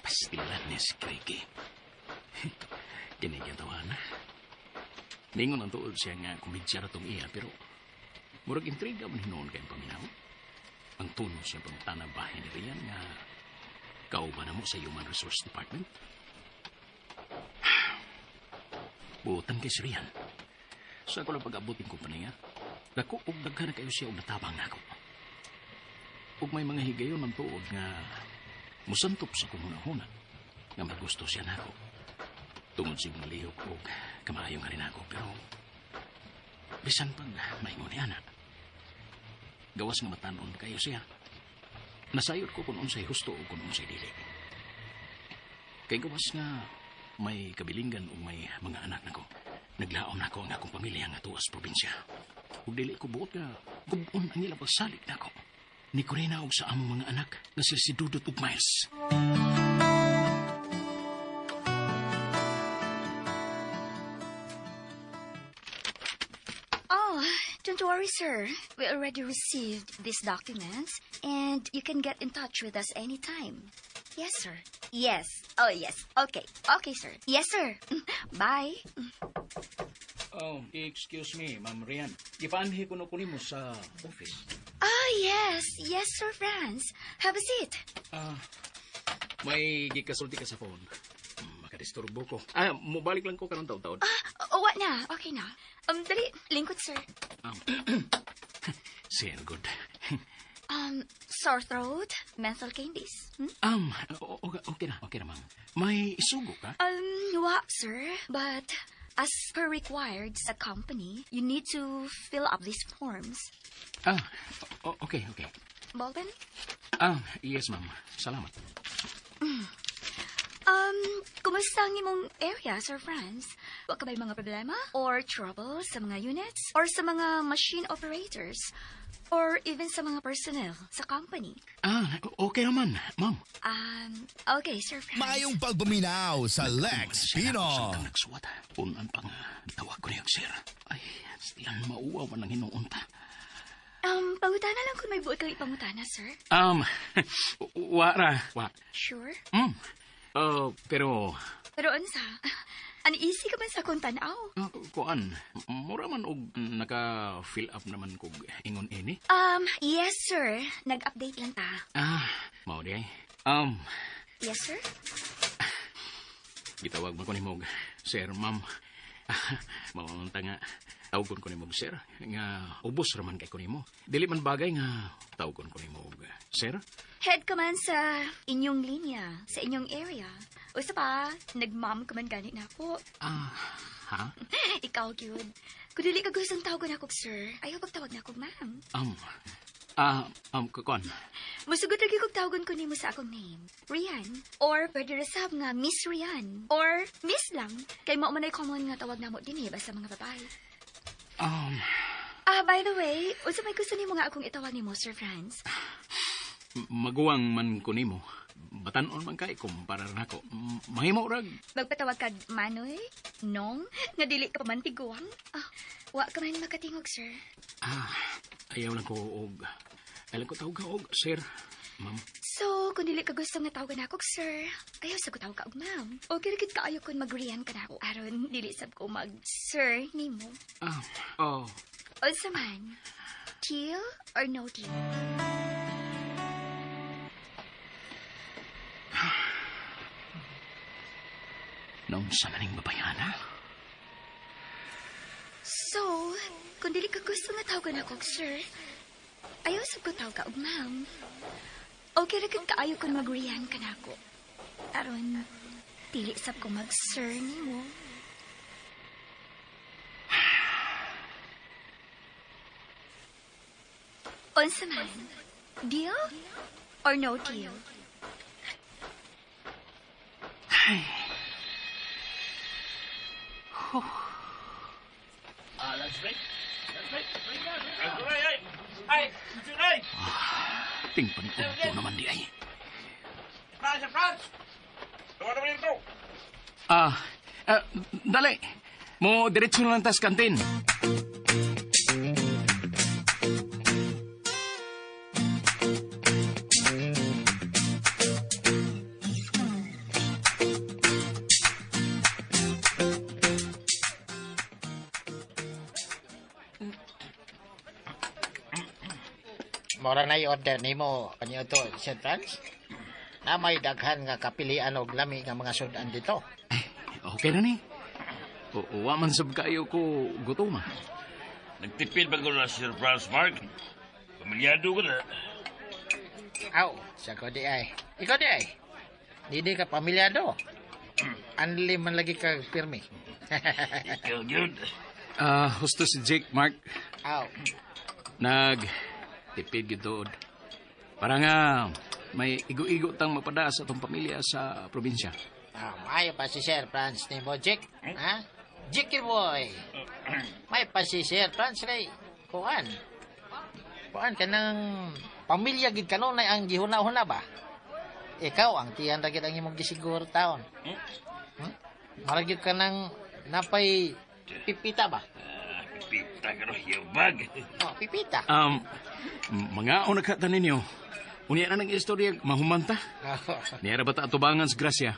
Pastilan ni si Craigie. Kinigyan tawa na. Ningon ang tuod siya nga kumidya ra tong iya, pero murag intriga man hinuon kayong paminaw. Ang tono siya pangutana bahin ni Rian nga kauban na mo sa Human Resource Department. Buotan kay si Rian. Sa ako lang pag-abot ng kumpanya, dako og daghan na kayo siya og natabang nako. Ug may mga higayon ang tuod nga musantop sa kung hunahuna nga magusto siya nako. Tungod sa imong lihok og kamaayo nga rin ako, pero bisan pag maingon ni ana, gawas nga matanon kayo siya. Nasayod ko kung unsay husto o kung unsay dili. Kay gawas nga may kabilinggan o may mga anak nako. Naglaom nako ang akong pamilya nga tuas probinsya. Ug dili ko buot nga gubon ang ilang pagsalig nako. Ni Corina og sa among mga anak nga sila si Dudut ug Miles.
Oh, don't worry, sir. We already received these documents, and you can get in touch with us anytime. Yes, sir. Yes. Oh, yes. Okay. Okay, sir. Yes, sir. Bye.
Oh, excuse me, Ma'am Rian. Gipaanhi ko no nimo sa office.
Oh, yes. Yes, Sir Franz. Have a seat.
May gikasulti ka sa phone. Makadisturbo ko. Mobalik lang ko karon taon-taon.
Oh, what na? Okay na. Dali. Lingkod, sir.
Sir, good.
Sore throat, menthol candies. Hmm?
Okay na, okay na, ma'am. May isugo ka?
Wa, sir. But as per required sa company, you need to fill up these forms.
Okay, okay.
Ballpen?
Yes, ma'am. Salamat.
Kumusta ang imong area, Sir Franz? Wa ka ba'y mga problema or trouble sa mga units or sa mga machine operators or even sa mga personnel sa company?
Okay naman, ma'am.
Okay, Sir Franz.
Maayong pagpaminaw sa Lex Pino.
Nagsuwat. Punan pa nga. Tawag ko niya, sir. Ay, silang mauwaw man ang hinuon ta.
Pangutana lang kung may buot kang ipangutana, sir.
Wa ra. Wa.
Sure?
Pero...
Pero unsa? Uneasy ka man sa akong tan-aw?
Kuan, mura man og naka-fill up naman kog ingon ini.
Yes, sir. Nag-update lang ta.
Mao di ay.
Yes, sir?
Gitawag man ko nimo og sir, ma'am. Mao man ta nga tawgon ko nimo og sir nga ubos ra man kay ko nimo. Dili man bagay nga tawgon ko nimo og sir.
Head ka man sa inyong linya, sa inyong area. Usa pa, nag-ma'am ka man gani na ako.
Ha?
Ikaw, gyud. Kung dili ka gustong tawagon ako, sir, ayaw pagtawag na ako, ma'am.
Kuan.
Musugot lagi kog tawagon ko nimo sa akong name. Rian. Or pwede ra sab nga Miss Rian. Or Miss lang. Kay mao man ay common nga tawag namo dinhi basta mga babae. By the way, unsa may gusto nimo nga akong itawag nimo, Sir Franz?
Maguwang man ko nimo. Batanon man kay kumpara nako. Mahimo rag
Magpatawag kag Manoy, Nong, nga dili ka pa man tiguang. Wa ka man makatingog, sir.
Ayaw lang ko og ayaw lang ko tawag ka og sir, ma'am.
So, kung dili ka gusto nga tawagan ako, sir, ayaw sa ko tawag ka og ma'am. Okay ra gid kaayo kun mag-Rian ka nako. Aron dili sab ko mag-sir nimo.
Oh.
Unsa man? Deal or no deal?
Naunsa man ning babayana?
So, kung dili ka gusto nga tawagan ako, sir, ayaw sab ko tawag ka og ma'am. Okay ra gid kaayo kun mag-Rian ka nako. Aron dili sab ko mag-sir nimo. Unsa man? Deal or no deal?
Ay.
Lunch break? Lunch break? Break na! Ay, ay! Ay!
Ting paniudto naman di ay.
Franz! Franz! Tuwa naman ito!
Dali. Mo diretso na lang tas kantin.
Mora na i-order nimo kanyo to, Sir Franz. Na may daghan nga kapilian og lami nga mga sudan dito.
Okay na ni. Wa man sab kayo ko gutom.
Nagtipid ba ko na Sir Franz Mark? Pamilyado ko na.
Aw, sa ko di ay. Ikaw di ay. Di ka pamilyado. Anli man lagi ka pirmi.
Ikaw gyud.
Husto si Jake, Mark.
Aw.
Nag tipid gyud dood. Para nga may igo-igo tang mapada sa atong pamilya sa probinsya.
Maayo pa si Sir Franz ni mo, Jake. Ha? Jake boy. May pa si Sir Franz kay kuan. Kuan ka ng pamilya gid kanunay ang gihuna-huna ba? Ikaw ang tiyan ra gid ang imong gisiguro taon. Mara gyud ka ng napay pipita ba?
Pipita ka ro, yabag.
Oh, pipita.
Mga una ka ninyo. Unya na ng istorya, mahumanta. Niya ra ba ta atubangan sa grasya?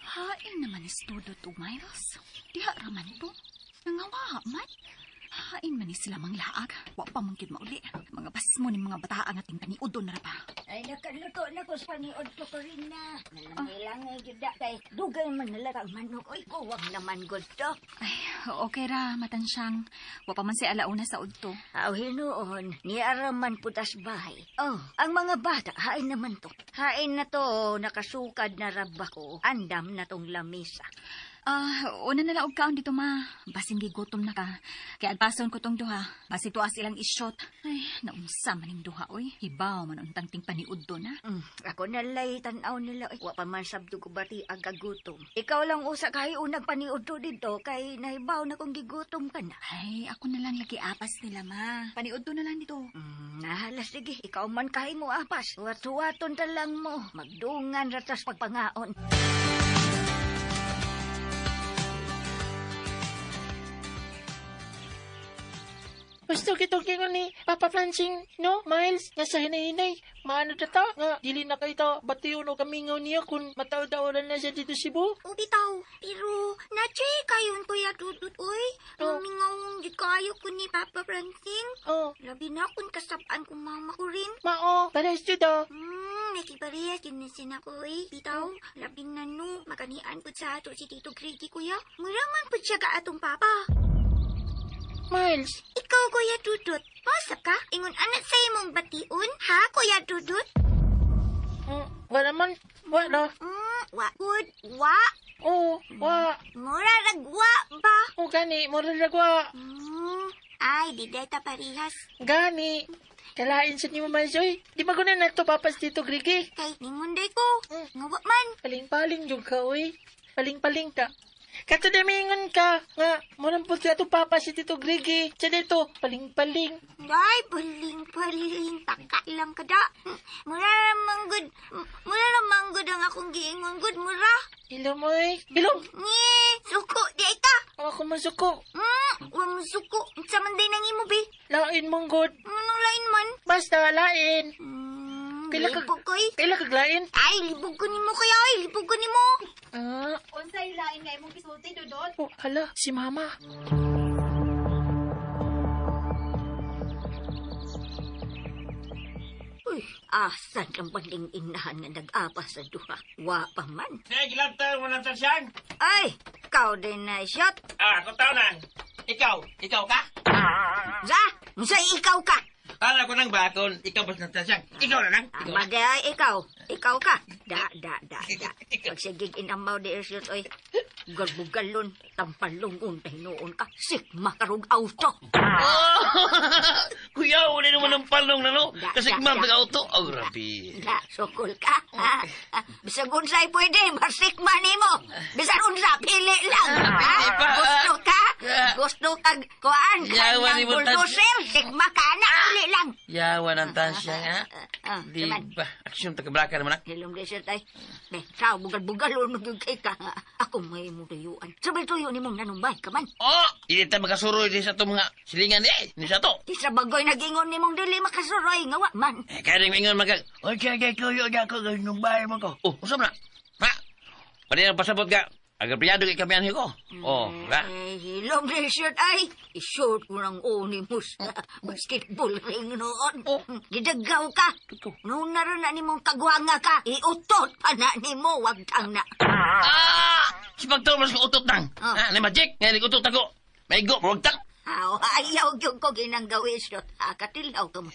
Hain naman is Dudut o Miles. Diha raman to. Nangawa man. Hain man ni sila manglaag. Wa pa man gyud mauli. Mga basmo ni mga bataa nga ting paniudon na ra pa.
Ay, nakaluto na ko sa paniod ko ko rin na. Nalangay-langay gyud da kay dugay man nala ang manok. Oy, kuwang naman gud to.
Ay, okay ra, matansyang. Wa pa man si alauna sa udto.
Aw, hinuon, niara man putas bahay. Oh, ang mga bata, hain naman to. Hain na to, nakasukad na raba ko. Andam na tong lamisa.
Una na laog kaon dito, ma. Basin gigutom na ka. Kaya agpason ko tong duha. Basi tuas ilang isyot. Ay, naunsa man ning duha, oy. Hibaw man untang ting paniud do na.
Ako nalay tan-aw nila. Oy. Wa pa man sabdo ko bati ang kagutom. Ikaw lang usa kay unag paniud do dito kay nahibaw na kung gigutom ka na.
Ay, ako na lang lagi apas nila, ma. Paniud do na lang dito.
Nahala, sige. Ikaw man kay mo apas. Huwat-huwaton ta lang mo. Magdungan ratas pagpangaon.
Gusto kitong kingon ni Papa Francing, no, Miles, nga sa hinay-hinay. Maano na ta? Nga, dili na kayo ta, batiyon o kamingaw niya kung mataw-tawaran na siya dito Cebu.
O bitaw, pero na-try kayon Kuya Dudut, oy.
Oh.
Mingaw gid kayo ko ni Papa Francing.
Oh.
Labi na kung kasabaan kong mama ko rin.
Mao, parehas jud oh.
Nakiparehas yun na sina ko, oy. Bitaw, labi na no, maganian pud sa ato si Tito Grady, kuya. Mura man pud siya ka atong papa.
Miles.
Ikaw, Kuya Dudut. Masa ka? Ingon anak sa imong bation, ha, Kuya Dudut?
Wala man. Wala.
Wa good. Wa.
Oo, wa.
Mura ragwa ba?
O gani, mura ragwa.
Ay, di deta parihas.
Gani. Kalain sa nimo Miles, oy. Di ba na to papas dito, Grigi?
Kay, ningunday ko. Ngawa man.
Paling-paling jud ka, oy. Paling-paling ka. Kato damingon ka nga mo nang pud atong papa si Tito Grigi. Sa dito, paling-paling.
Ay, paling-paling. Taka lang ka da. Mura ramang good. Mura ramang good ang akong giingon good. Mura.
Ilom, oy. Bilom.
Nye, suko, di ay ka.
Ako man suko.
Wa mo suko. Sa man day nang imo, be.
Lain mong good.
Anong lain man?
Basta, lain.
Libog ko, eh.
Kaila kag lain?
Ay, libog ko nimo kaya, ay. Libog ko nimo.
Unsay lain nga imong gisulti, Dudot?
Oh, hala, si Mama.
Uy, asan ang banding inahan nga nag-apa sa duha? Wa pa man.
Sige, gilabtan mo ng tansyan.
Ay, ikaw din na shot.
Ah, ako tao na. Ikaw ka?
Za, unsa ikaw ka?
Para ko nang bakon, ikaw ba ng tansyan? Ikaw na lang. Ikaw na.
Maday, ikaw. Ikaw ka. Da, da, da, da. Pagsigig inamaw di isyot, oy. Bugal-bugalon, tampalungon, tahinuon ka. Sikma karog auto.
Oh! Kuya, wala naman ang palong na no.
Da,
Kasi
da,
ma'am,
da.
pag-auto. Oh, grabe.
Da, sukol ka. Ha? Bisag unsay pwede, masikma nimo. Bisag unsa, pili lang. Ha?
Pili pa.
Gusto ka? Gusto kag kuan
Yawa
ka
ni
ng
mo,
bulldozer, sikma ka na, pili lang.
Yawa ng tansya nga.
Ah,
Di
naman.
ba? Aksyon, taga-blaka naman ah.
Hilom di siya tay. Be, sao bugal-bugalon magyud kay ka. Ako may mutuyuan. Sabay tuyo ni mong nanumbay ka man.
Oh! Hindi tayo makasuroy din sa itong mga silingan eh. Ni sa to.
Di sa bagoy nagingon ni mong dili makasuroy nga wa man.
Eh, kaya rin ingon magag... Oy, kaya kaya kuyo, kaya ko, nung bahay mo ko. Oh, usap na. Ha? Pwede na pasabot ka. Agar priyado kay kami ko. Oh, ha?
Eh, hilom di siya ay. I-short ko ng onimus. Basketball ring noon.
Oh.
Gidagaw ka. Noon na rin na ni mong kagwanga ka. Iutot pa na ni mo. Wag tang na.
Ah! Si pagtumas ko utot nang.
Oh.
Ha? Ni magic. Ngayon, utot ako. May go, wag tang.
Aw, ayaw yung ko ginang gawin siya. Katilaw ka mo.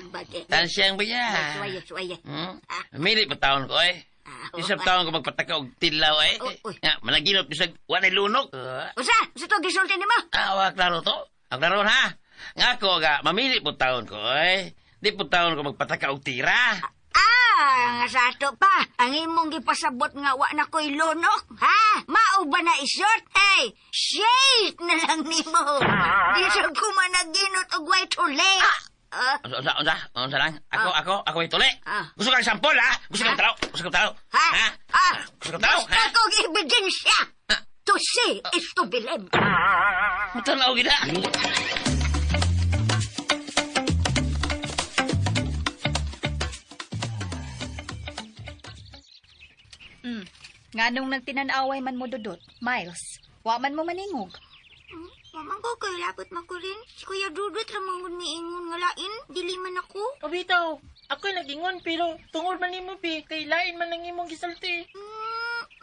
Bagay.
Tansyang ba yan?
Suwaye, suwaye.
Hmm? Mili pa taon ko eh. Isang taon ko magpataka og tilaw eh.
Oh, uy.
Nga, managinot bisag walay lunok.
Usa, sa to gisulti nimo.
Ah, wa klaro to. Ang klaro ha. Nga ko ga mamili po taon ko eh. Di po taon ko magpataka og tira.
Ah, nga sa ato pa. Ang imong gipasabot nga wa na ko'y lunok, ha? Mao ba na isort? Hey, shit na lang nimo. Di sa ko managinot og way tuli. Ah,
Unsa unsa unsa lang? Ako ako ituli.
Ah.
Gusto kang sampol ha? Gusto kang tao? Gusto kang tao?
Ha?
Ha?
Ah,
Gusto kang tao?
Gusto kong ebidensya. To see is to believe.
Mutanaw gid ha.
Nganong nagtinan-away man mo, Dudut? Miles, wa man mo maningog.
Mamang ko kay lapot makurin. Si Kuya Dudut ramang miingon nga lain. Dili man ako.
O bitaw, ako'y nagingon pero tungod man nimo bi kay lain man ang imong gisulti.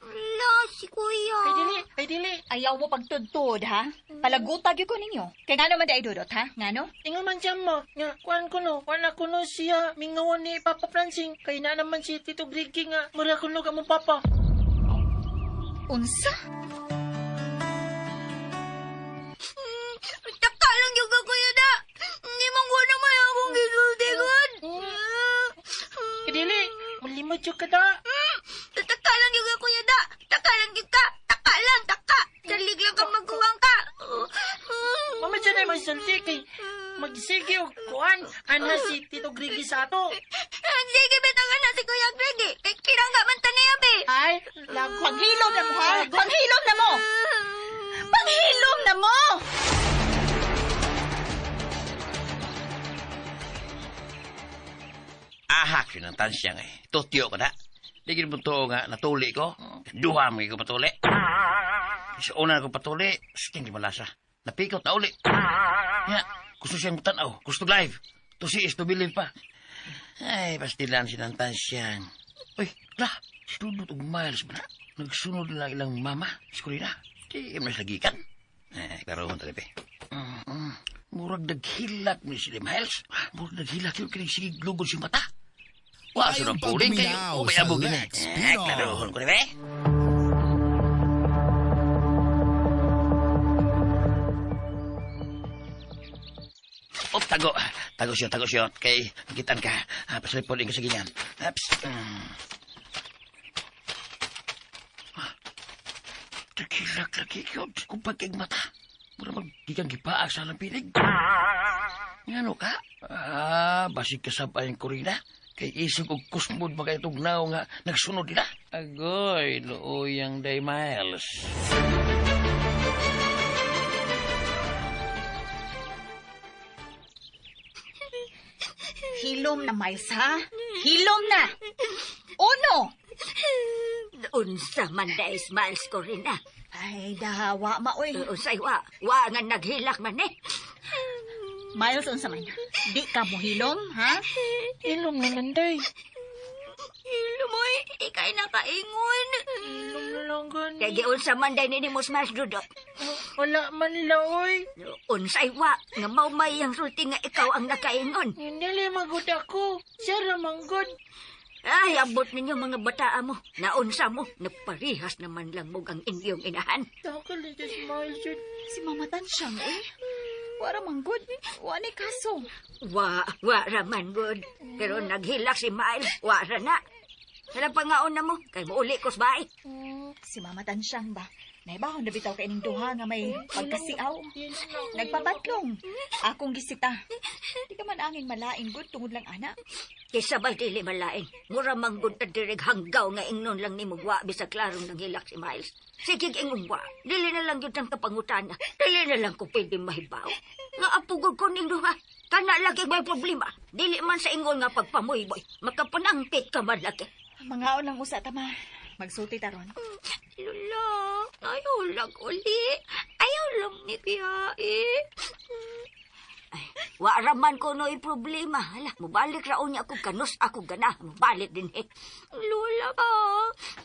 La, si Kuya.
Kay dili, kay dili.
Ayaw mo pagtudtod, ha? Palagutag yun ko ninyo. Kay ngano man di ay, Dudut, ha? Ngano?
Ingon man siya mo, nga kuan ko no, kuan ako no siya mingawan ni Papa Francing kay na naman si Tito Grigi nga mura kuno ka mo papa.
Unsa?
Taka lang yung ka, Kuya da. Hindi man ko naman akong gisulti god.
Kay dili, mulimot jud ka da.
Taka lang yung ka, Kuya da. Taka lang yung ka. Taka lang, taka. Salig lang ka magkuwang ka.
Mama siya na magsulti kay magsige og kuan ana si Tito Grigi sa ato.
Sige, betangan na si Kuya Grigi. Kay pinangga man ta niya, be.
Ay, lago.
Paghilom na mo, ha? Paghilom na mo! Paghilom na mo!
Ahak yun ang tansyang eh. Tutyo ka na. Di gid mo to nga natuli ko. Duha mo ko patuli. Sa una ko patuli, sting di malasa. Napikot na uli. Ya, gusto siyang tanaw. Gusto live. To see is to believe pa. Ay, pastilan sinang tansyang. Uy, la, Dudut og Miles ba na? Nagsunod na ilang mama. Eskulina. Di, mas lagikan. Eh, karoon talaga. Murag naghilak ni si Miles. Murag naghilak yun kining sige lugod si mata. Wa sa
Payong
nang puling kayo.
pagduminaw
May
sa
abog gini.
Lex
Eh,
Pinoy.
klarohon ko ni be. Op, tago. Tago siya, tago siya. Kay, nakitaan ka. Pasalipod ka sa ganyan. Ups. Nagkilak lagi yun. Kung pagkig mata. Mura magkikang gipaak sa alang pilig. Ngano ka? Basig kasabay ang Corina. Kay isog og kusmod mga itong nao nga nagsunod nila. Agoy, luuyang day Miles.
Hilom na, Miles, ha? Hilom na! Uno!
Unsa man dahil Miles ko rin ah.
Ay, dahawa, maoy.
Unsay wa, wa nga naghilak man eh.
Miles, unsa man? Di ka mo hilom, ha?
Ilom na landay.
Hilom oy, ikay nakaingon.
Ilom na lang gani.
Kay giunsa man dahil nini mo Miles Dudot.
Wala man la, oy.
Unsay wa, nga maumay ang sulti nga ikaw ang nakaingon.
Hindi magud ako. Siya ramanggod.
Ay, abot ninyo mga bataa mo. Naunsa mo, nagparihas naman lang mo ang inyong inahan.
Takal na si Miles yun.
Si Mama Tansyang, uy. Wara man good. Wa ni kaso.
Wa, wa raman good. Pero naghilak si Miles, wa ra na. Sala pangaon na mo, kay muuli ko sa bahay.
Si Mama Tansyang ba? Naibahon na bitaw kay ining duha nga may pagkasiaw. Nagpapatlong. Akong gisita. Di ka man angin malain good tungod lang ana.
Kisa ba'y dili malain? Mura manggod na dirig hanggaw nga ingnon lang ni mugwa bisag klarong nanghilak si Miles. Sige ingong wa, dili na lang yun ang kapangutana. Dili na lang ko pwede mahibaw. Nga apugod ko ning duha. Kana lagi may problema. Dili man sa ingon nga pagpamuyboy. Makapanangkit ka man lagi.
Mangaon lang usa tama. Magsulti taron.
Lola, ayaw lang uli. Ayaw lang ni Kuya eh. Ay, wa raman ko no'y problema. Hala, mubalik raon niya ako kanus ako gana. Mubalik din eh. Lola ka.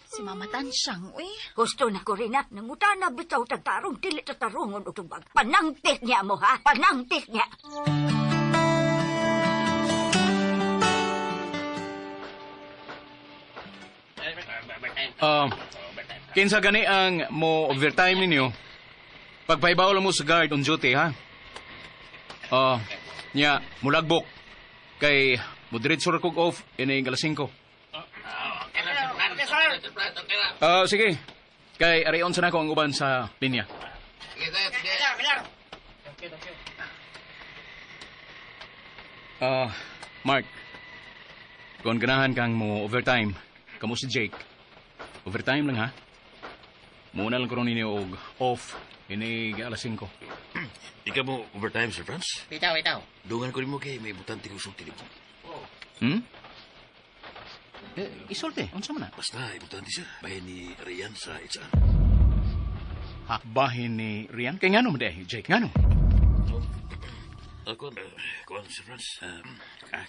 Si Mama Tansyang, uy.
Gusto na ko rin na. Nangutana bitaw tagtarong, dili tatarungon o tubag. Panangtik niya mo ha? Panangtik niya.
Kinsa gani ang mo overtime ninyo? Pagpaibaw lang mo sa guard on duty, ha? Nya, mulagbok. Kay, mudiretso ra kog off, ining alas 5. Sige. Kay, arion sa nako ang uban sa linya. Mark, kung ganahan kang mo overtime, kamo si Jake. Overtime lang ha. Muna lang karon ninyo og off inig alas 5.
Ikaw mo overtime, Sir Franz?
Bitaw, bitaw.
Dungan ko nimo kay may butante kong sulti nimo.
Isulti, unsa man na?
Basta, importante, sir. Bahin ni Rian sa HR.
Ha, bahin ni Rian? Kay ngano man di, Jake, ngano?
Ako, kuan, Sir Franz.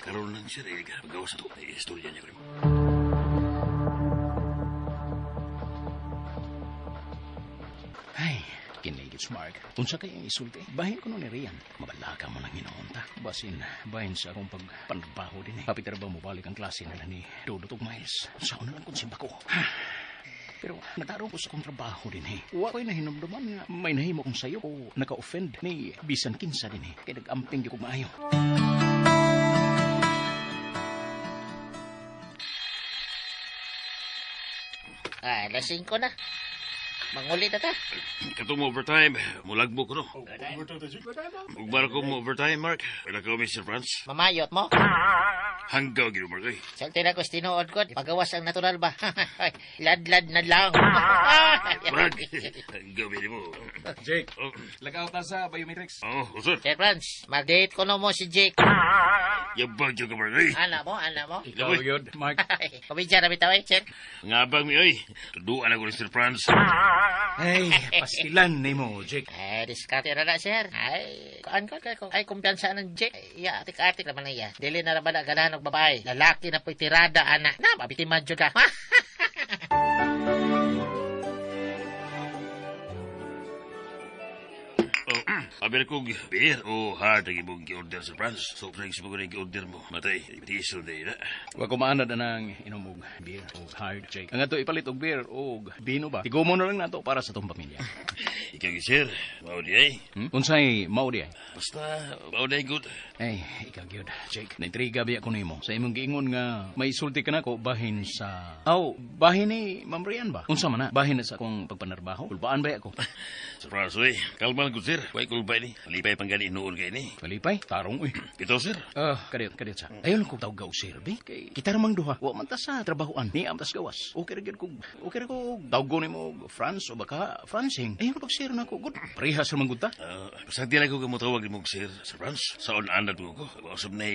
Karon lang, sir. Pagawas na to. Istorya niya ko nimo.
Ay, kinigits, Mark. Unsa kay ang isulti? Bahin ko nun ni Rian. Mabalaka mo nang hinoon ta. Basin, bahin sa akong pagpantrabaho din eh. Kapit ba mubalik ang klase nila ni Dudot ug Miles? Sa una lang kung simba ko. Pero nagkaroon ko sa akong trabaho din eh. Wa ko'y nahinumduman nga may nahimo kong sayo o naka-offend ni bisan kinsa din eh. Kaya nag-amping di ko maayo.
Alas 5 na. Mangulit na ta.
Katong mo overtime, mulagbo ko no. Ugbara ko mo overtime, Mark. Wala ka, Mr. Franz.
Mamayot mo.
Hanggaw, gino, Mark. Ay.
Sulti na ko, tinuod ko. Pagawas ang natural ba? Ladlad na lang.
Brad, hanggaw, bili mo.
Jake, lagaw ta sa biometrics.
Oh, sir.
Sir Franz, mag-date ko no mo si Jake.
Yabag ka, Mark. Ay.
Ana mo, ana mo.
Ikaw yun, Mark.
Kumidya na bitaw eh, sir.
Nga bang mi, ay. Tuduan ako ni Sir Franz.
Ay, pastilan ni mo, Jake.
Ay, diskarte na na, sir. Ay, kuan ko, ko. Ay, kumpiyansa ng Jake. Ay, iya, atik-atik naman na iya. Dili na naman na ganahan og babae. Lalaki na po'y tirada, ana. Na, mabitiman dyan ka.
Oh,
Abi kog beer o hard ang imong gi-order sa France. Soft drinks mo kuning gi-order mo. Matay, tiso na ina.
Wa ko maanad anang inom og beer og hard, Jake. Ang ato ipalit og beer og bino ba. Tigumo na lang nato para sa tong pamilya.
Ikaw gi sir, mao di ay.
Unsay mao di ay?
Basta mao di ay good.
Ay, ikaw gyud, Jake. Naintriga biya ko nimo. Sa imong giingon nga may sulti ka nako bahin sa Aw, bahin ni Ma'am Rian ba? Unsa man na? Bahin na sa akong pagpanarbaho. Kulbaan ba ako?
Sir Franz, uy, kalma lang gud sir. Way kulbay ni. Malipay pang gani noon kay ni.
Malipay? Tarong uy.
Bitaw sir.
Ah, kadiyot, kadiyot sa. Ayaw lang kong tawag og sir, be. Kay kita ramang duha. Wa man ta sa trabahoan. Ni amtas gawas. Okay ra gyud kog. Okay ra kog tawgon nimo og Franz o baka Francing. Ayaw pag sir nako gud. Parehas ra man gud ta.
Basta di lang ko kamutawag nimo sir, Sir Franz. Saon anad mo ko. Usab na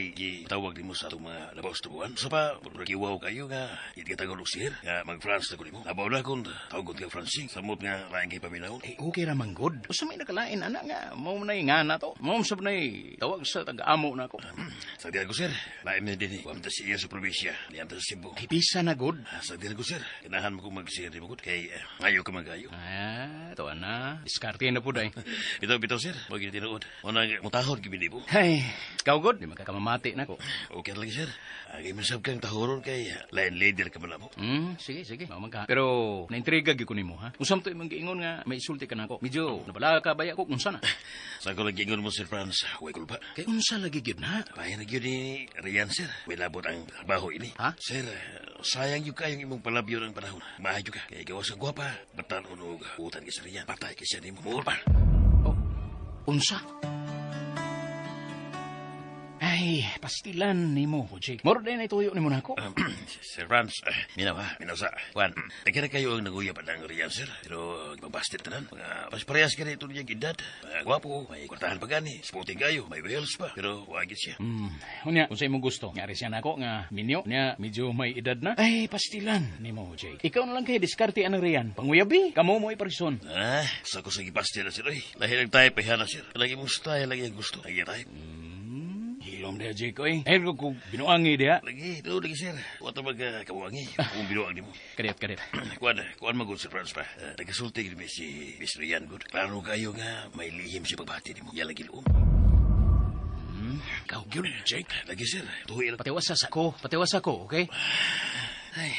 tawag nimo sa atong mga labaw sa tubuan. Sa pa, murag iwaw kayo nga gitagol og sir nga mag-Franz na ko nimo. Abaw na kung tawgon ka Francing. Samot nga lain kay paminaw.
Eh, okay ra man gud. Usa may nakalain ana nga mao nay nga na to. Mao sab nay tawag sa taga-amo nako.
Sa di ko sir, lain na din eh. Wam ta siya sa probinsya, niyan ta sa Cebu.
Ay, bisa na gud.
Sa di ko sir, ganahan mo kong mag-sir nimo gud kay ngayo ka magayo.
Ah, to na. Diskarte na pud ay.
Bitaw bitaw sir, mo gid tinuod. Una mutahod gid mo.
Ay, ikaw gud, di makakamamati na ko.
Okay lang sir. Agay man sab kang tahoron kay lain leader ka man namo.
Sige, sige. Mao man ka. Pero naintriga gyud ko nimo ha. Usam to imong giingon nga may isulti ka nako. Medyo nabala ka baya ko unsa na.
Sa ko lang giingon mo Sir Franz, way kulpa.
Kay unsa lagi gyud na?
Bahin na gyud ni Rian sir. Way labot ang trabaho ini.
Ha?
Sir, sayang gyud kayong imong palabyo ng panahon. Maayo ka. Kay gawas ka gwapa. Batan og utan kay Sir Rian. Patay kay siya nimo. Muol pa.
Oh, unsa? Ay, pastilan nimo, Jake. Moro din ay tuyo nimo nako.
Sir Franz, minaw ha, minaw sa. Juan, nagkira kayo ang naguya pa ng Rian, sir. Pero mabastit tanan. Mga pas parehas ka na ito niyang edad. Mga gwapo, may kwartahan pa gani. Sporting kayo, may wheels pa. Pero wagit siya.
Unya, kung sa imong gusto, ngari siya nako nga minyo, nya medyo may edad na. Ay, pastilan nimo, Jake. Ikaw na lang kay diskarte anang Rian. Panguyabi, kamo mo iparison.
Ah, sa ko sa gipastil na sir. Ay, lahi lang tayo pahana, sir. Lagi mong style, lagi ang gusto. Lagi tayo.
Hilom diha, Jake, oy. Ay, ko binuangi diha.
Lagi, do, lagi, sir. Wa ta magkabuangi. Kung binuang nimo.
Kadiyot, kadiyot.
Kuan, kuan magud Sir Franz pa. Nagasulti gid mi si Miss Rian gud. Klaro kayo nga may lihim siya pagbati nimo. Iya lagi luom.
Ikaw gyud, Jake.
Lagi sir, tuhi lang.
Patiwasa sa ko, patiwasa ko, okay? Ay,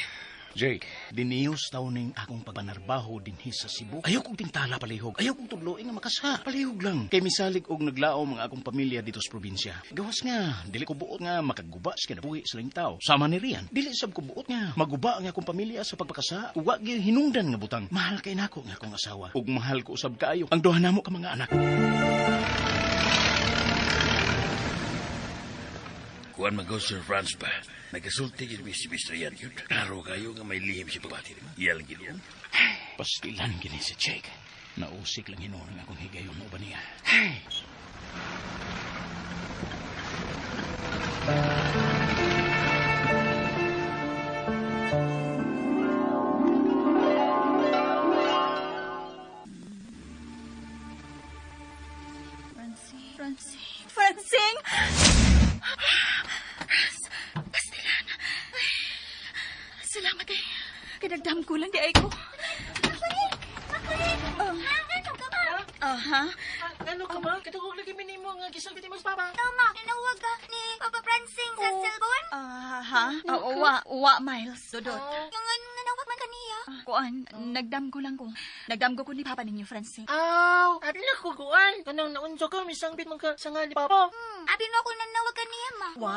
Jake, diniyos taw ning akong pagpanarbaho dinhi sa Cebu. Ayaw kong tingtala palihog. Ayaw kong tudloin nga makasa. Palihog lang. Kay misalig og naglaom ang akong pamilya dito sa probinsya. Gawas nga, dili ko buot nga makaguba sa kinabuhi sa laing tao. Sama ni Rian, dili sab ko buot nga maguba ang akong pamilya sa pagpakasa. Ug wa gyud hinungdan nga butang. Mahal kay nako nga akong asawa. Ug mahal ko usab kaayo ang duha namo ka mga anak.
Kuan magod Sir Franz pa. Nagasulti gid mi si Miss Rian gyud. Klaro kayo nga may lihim siya pagbati nimo. Iya lagi luom.
Pastilan gini si Jake. Nausik lang hinuon ang akong higayon uban niya. Ay.
Francine, Francine, Francine! Franz, Pastilan. Ay, salamat eh. Kinagdam ko lang di ay ko. Oh. Ha?
Ano ka ma? Katugog lagi minimo nga gisulti mo sa papa.
Tama, tinawag ka ni Papa Francing sa cellphone.
Ha? Wa, Miles. Dodot.
Yung nanawag man kaniya.
Kuan, nagdam ko lang ko. Nagdam ko ni Papa ninyo, Francine.
Aw, abi na ko kuan. Kanang naunso ka, misangbit man ka sa nga ni papa.
Abi na ako nanawag kaniya, ma.
Wa,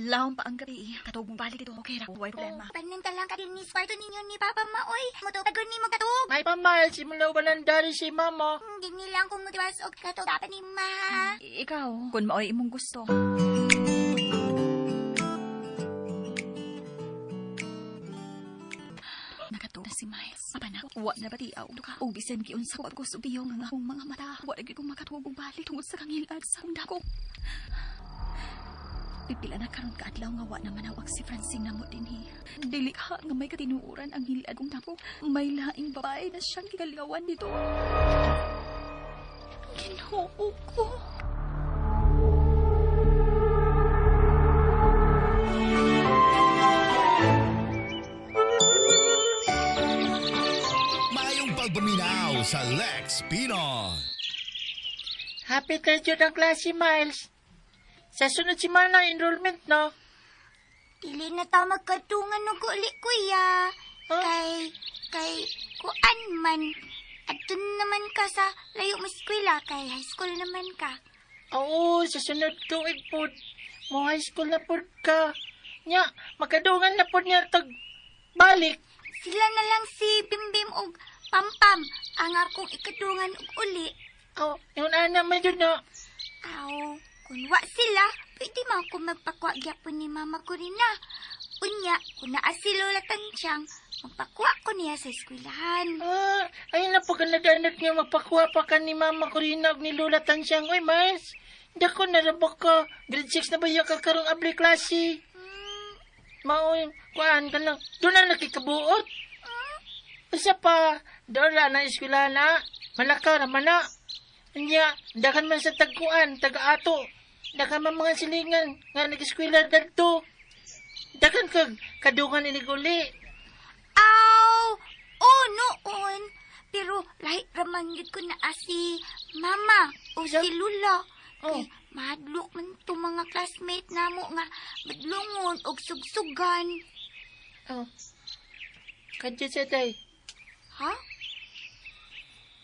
laom pa ang gabi. Katog mong balik dito. Okay ra, way problema.
Paninta lang ka din ni kwarto ninyo ni Papa ma, oy. Mutupag ni mo katug.
May pa Miles, simula ba lang dari si mama?
Hindi nilang kumutiwas og katug dapat ni ma.
Ikaw, kung maoy imong gusto. Nakatug na si Miles. Apa na, wa na batiaw. Duka, og bisan giunsa ko ako subiyong ang akong mga mata. Wa na gyud ko makatuog og balik tungod sa kangilad sa akong dako. Pipila na karon ka adlaw nga wa na manawag si Francine namo dinhi. Dili ka nga may katinuoran ang hilad kong dako. May laing babae na siyang gigaligawan dito. Ginoo ko.
Maayong pagpaminaw sa Lex Pinoy.
Hapit na jud ang klase, Miles. Sa sunod semana, enrollment no?
Dili na ta magkatungan og uli, kuya. Kay, kuan man. Adto naman ka sa layo mo eskwela, kay high school naman ka.
Oo, sa sunod tuig pod. Mo high school na pod ka. Nya, makadungan na pod niya tag balik.
Sila na lang si Bimbim og Pampam ang akong ikadungan og uli.
Oh, yun ana man jud na.
Aw, kun wa sila, pwede man ako magpakuha gyapon ni Mama Corina. Unya, kung naa si Lola Tansyang, magpakuha ko niya sa eskwelahan.
Ah, ay na po kanag-anad nga magpakuha pa ka ni Mama Corina ug ni Lola Tansyang. Oy, Miles, dako na ra ba ka? Grade 6 na ba iya ka karong abli klase? Maoy, kuan ka lang. Doon na nakikabuot. Usa pa, doon na na eskwelahan na. Malaka naman na. Nya, dakan man sa tagkuan, taga-ato. Dakan man mga silingan nga nag-eskwela dadto. Dakan kag kadungan iniguli.
Aw, oh, noon. Pero lahi raman yun ko na si Mama o si Lula. Kay mahadlok man to mga classmate namo nga badlungon og sugsugan.
Oh. Kadyo sa tay.
Ha?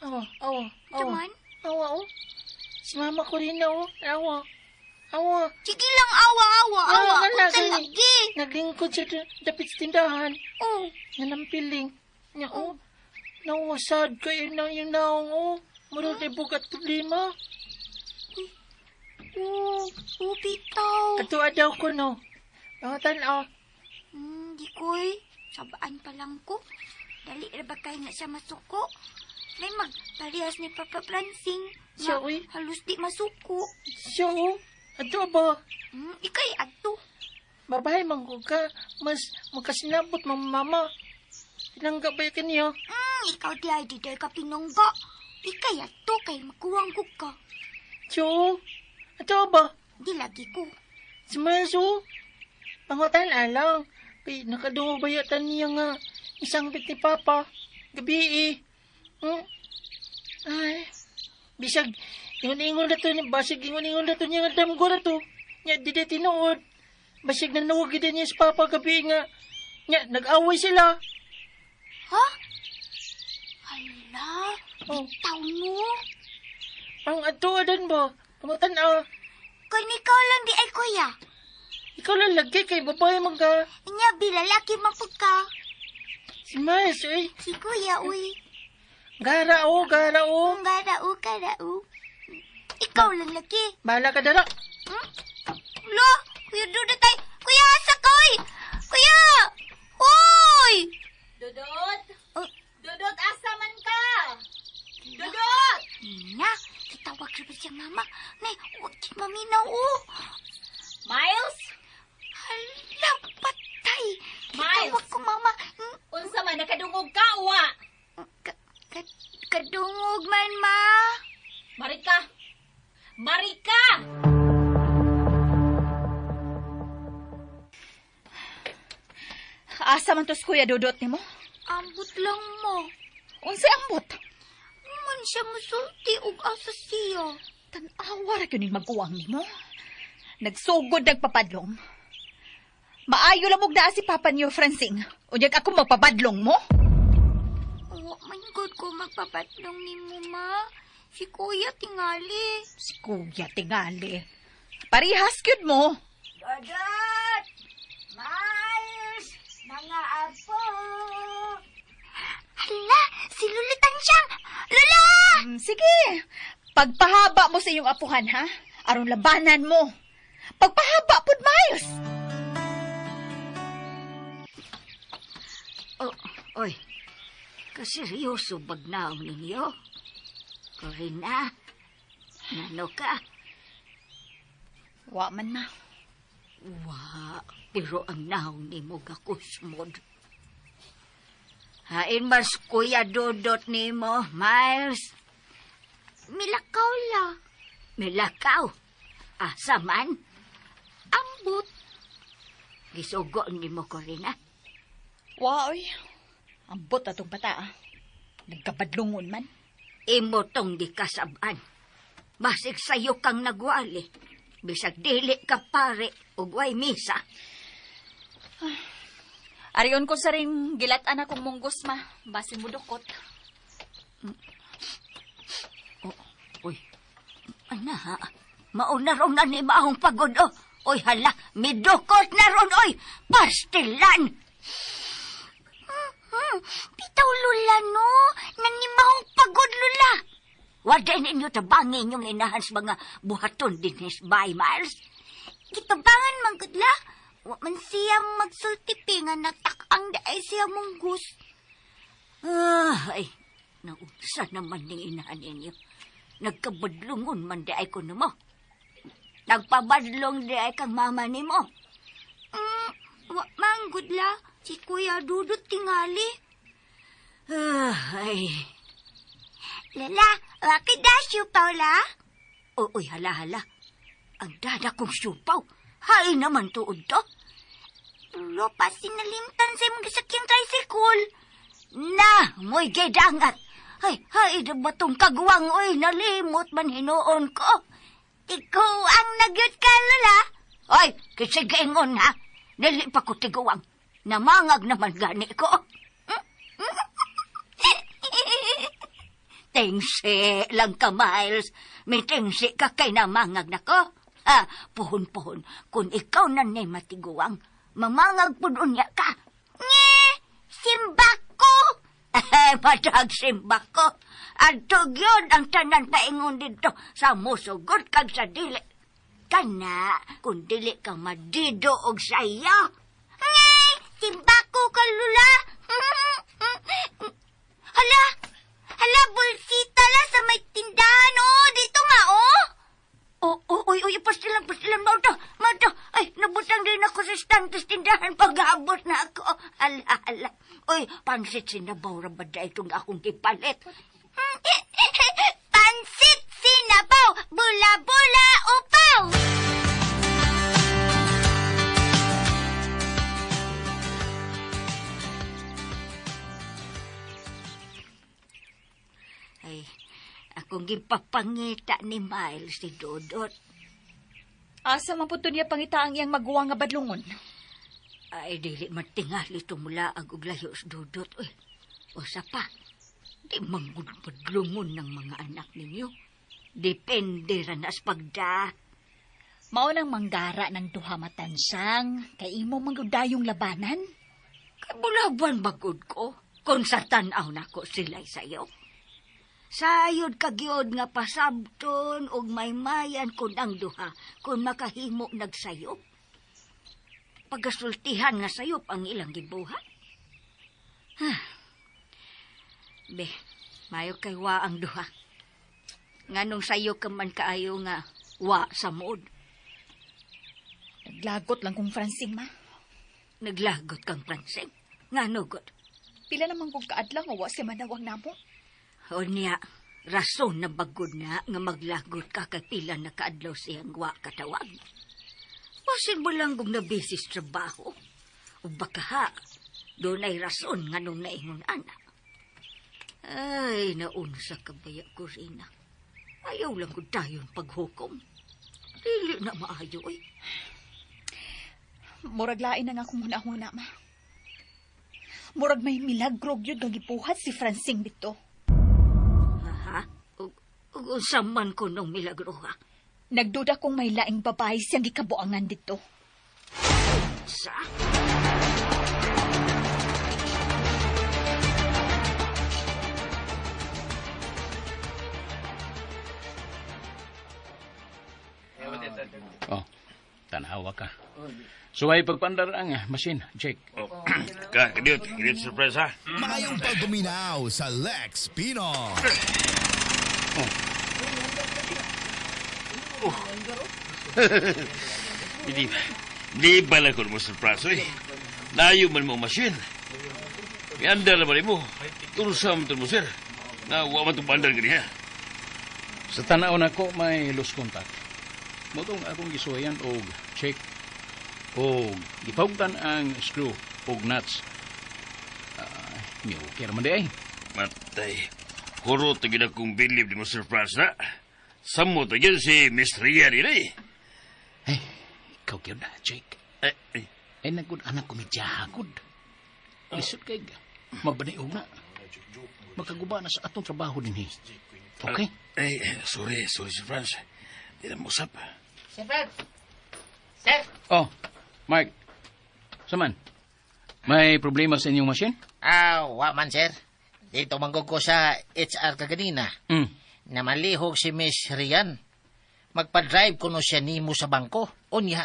Awa, awa, awa.
Duman?
Awa, oh. Si Mama ko rin na, oh. Awa. Awa.
Sige lang, awa, awa, awa.
Wala,
Unsa lagi?
Naglingkod siya dapit sa tindahan.
Oh.
Nanampiling. Nya, oh. Nawasad kayo na yung naong, oh. Murag ay bugat problema.
Oh, oh, bitaw.
Ato adaw ko, no. Mga tanaw.
Di ko'y. Sabaan pa lang ko. Dali ra ba kay nga siya masuko? May magparehas ni Papa Pransing.
Siya,
nga
uy.
Halos di masuko.
Siya, oh. Ato ba?
Ikay adto.
Babae, manggo ka. Mas magkasinabot, mama. Pinangga ba ka niya?
Ikaw di ay di day ka pinangga. Ikay adto kay makuwang ko ka.
Siya, oh. Ato ba?
Di lagi ko.
Si Miles, oh. Pangutan alang. Kay nakadungog ba yata niya nga isang bit ni Papa. Gabi eh. Ay. Bisag, ingon-ingon na to niya. Basig, ingon-ingon na to niya nga damgo na to. Nya, di di tinuod. Basig nanuwag din niya si Papa gabi nga. Nya, nag-away sila.
Ha? Hala, bitaw no.
Ang ato-adan ba? Pangutan ah.
Kung ikaw lang di ay kuya.
Ikaw lang lagi kay babae man ka.
Nya, bilalaki man pud ka.
Si Miles, uy.
Si kuya, uy.
Gara o, gara o.
Gara o, gara o. Ikaw lang lagi.
Bahala ka dara.
Lo, Kuya Dudut ay, Kuya, asa ka, oy? Kuya! Hoy!
Dudot!
Oh.
Dudot, asa man ka? Dudot!
Na, kitawag siya ba siya, mama? Nay, huwag di maminaw, oh.
Miles?
Hala, patay.
Miles!
Kitawag ko, mama.
Unsa man, nakadungog ka, wa?
Kadungog man, ma.
Marika! Marika! Asa man tos Kuya Dudot nimo?
Ambot lang mo.
Unsay ambot?
Man siya musulti og asa siya.
Tan-awa ra gyud ning maguwang nimo. Nagsugod nagpapadlong. Maayo lang og naa si Papa niyo, Francing. Unyag ako magpabadlong mo?
Wa man gud ko magpapadlong nimo, ma. Si Kuya tingali.
Si Kuya tingali. Parihas gyud mo.
Dodot! Miles! Mga apo!
Hala, si Lula Tansyang! Lula!
Sige. Pagpahaba mo sa iyong apuhan, ha? Aron labanan mo. Pagpahaba pud, Miles.
Oh, oy. Kaseryoso bagnaong ninyo? Corina, nano ka?
Wa man, ma.
Wa, pero ang naong nimo gakusmod. Hain mas Kuya Dudot nimo, Miles.
Milakaw la.
Milakaw? Asa man?
Ambot.
Gisugo nimo, Corina.
Wa, oy. Ambot atong bata, ah. Nagkabadlungon man.
Imo tong di kasaban. Basig sayo kang nagwali. Bisag dili ka pare ug way misa.
Arion ko sa ring gilatan akong munggos, ma. Basin mo dukot.
Oh, uy. Ana, mauna ron na ni maahong pagod, oh. Uy, hala, midukot na ron, oy. Pastilan!
Bitaw, Lula, no? Nangimahong pagod, Lula.
Wala ninyo tabangi inyong inahan sa mga buhaton din bay, Miles.
Gitabangan man gud la. Wa man siya magsultipi nga natak-ang daay siya munggus.
Ay, naunsa naman ning inahan ninyo. Nagkabadlungon man di ay ko nimo. Nagpabadlong di ay kang mama nimo.
Wa man gud la. Si Kuya Dudut tingali.
Ay.
Lala, wakit da siupaw la?
Uy, hala, hala. Ang dada kong siupaw. Hay naman tuod to.
Lo, pasinalimtan sa imong gisakyang tricycle.
Na, mo'y gidangat. Ay, hay, na ba tong kagwang, oy, nalimot man hinuon ko.
Ikaw ang nagyot ka, Lola.
Ay, kisigingon ha. Dili pa ko tiguang. Namangag naman gani ko. Tingsi lang ka, Miles. May tingsi ka kay namangag na ko. Ha, puhon-puhon. Kung ikaw na ni matiguang, mamangag po niya ka.
Nye, simba ko.
Eh, madag simba ko. Adto gyud ang tanan paingon dito sa musugot kag sa dili. Kana, kung dili ka madido og saya.
Nye, simba ko ka, Lula. Hala, hala, bulsita la sa may tindahan, oh. Dito nga, oh.
Oh, oh, uy, uy, pastilan, pastilan, mao to, mao to. Ay, nabutang din ako sa stand sa tindahan pag-abot na ako. Hala, hala. Uy, pansit sinabaw ra ba itong akong gipalit?
Pansit sinabaw, bula-bula upaw.
Ay, akong gipapangita ni Miles si Dodot.
Asa man po to niya pangita ang iyang maguwang nga badlungon?
Ay, dili matingali tumula ang uglayo sa Dodot. Uy, usa pa, di manggod badlungon ng mga anak ninyo. Depende ra na sa pagda.
Mao nang manggara ng duha matansang, kay imo manggudayong labanan.
Kay bulaban bagod ko, kung sa tan-aw nako sila'y sayo. Sayod kagyod nga pasabton og maymayan kun ang duha kung makahimo nagsayop. Pagasultihan nga sayop ang ilang gibuhat. Ha. Be, mayo kay wa ang duha. Nganong sayo ka man kaayo nga wa sa mood.
Naglagot lang kong Francine, ma.
Naglagot kang Francine? Ngano god?
Pila naman kong kaadlaw nga wa siya manawag namo.
O niya, rason na bagod na nga maglagot ka kay pila na kaadlaw siyang wa katawag. Basin mo lang kung nabisi sa trabaho. O baka ha, doon ay rason nga nung naingon ana. Ay, naunsa ka baya, Corina. Ayaw lang ko tayon paghukom. Dili na maayo, eh.
Murag lain na nga akong huna-huna, ma. Murag may milagro gyud nga gibuhat si Francine dito.
Ha? Ug unsa man ko nung milagro, ha?
Nagduda kong may laing babae siyang gikabuangan dito.
Sa?
Oh, tanawa ka. Suway pagpandar ang machine, Jake.
Oh. Ka, kadiyot, kadiyot surprise ha.
Maayong pagpaminaw sa Lex Pino.
Oh. Oh. Hindi, hindi bala ko mo surprise, oy. Layo man mo machine. May andar na ba mo? Tulsa mo mo, sir. Na, wa man itong bandar ganiya.
Sa tanaw na ko, may loose contact. Motong akong gisuwayan og check og gipawtan ang screw og nuts. Ni okay raman di ay.
Matay. Hurot na gid akong bilib ni mo surprise na. Samot na yun si Miss Ria nila eh.
Ay, ikaw gyud na, Jake.
Eh, eh.
Ay, nagud anak komedyaha, gud. Lisod kay mabaniog na. Makaguba na sa atong trabaho din eh. Okay?
Ay, sorry, sorry Sir Franz. Di na mausap.
Sir Franz! Sir!
Oh, Mark. Saman, may problema sa inyong machine?
Ah, wa man, sir. Dito manggog ko sa HR kaganina. Na malihog si Miss Rian. Magpa-drive kuno siya nimo sa bangko. Unya,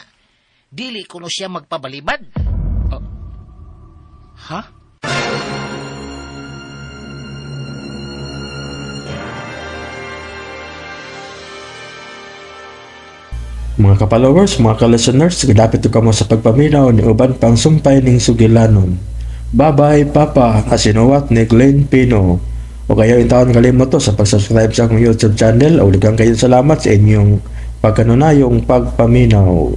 dili kuno siya magpabalibad.
Oh. Ha?
Mga ka-followers, mga ka-listeners, gadapit ko kamo sa pagpaminaw ni uban pang sumpay ning sugilanon. Bye-bye, Papa, kasinuwat ni Glenn Pino. O kayo intaon kalimot to sa pag-subscribe sa akong YouTube channel. O daghang kayong salamat sa inyong pagkanunayong pagpaminaw.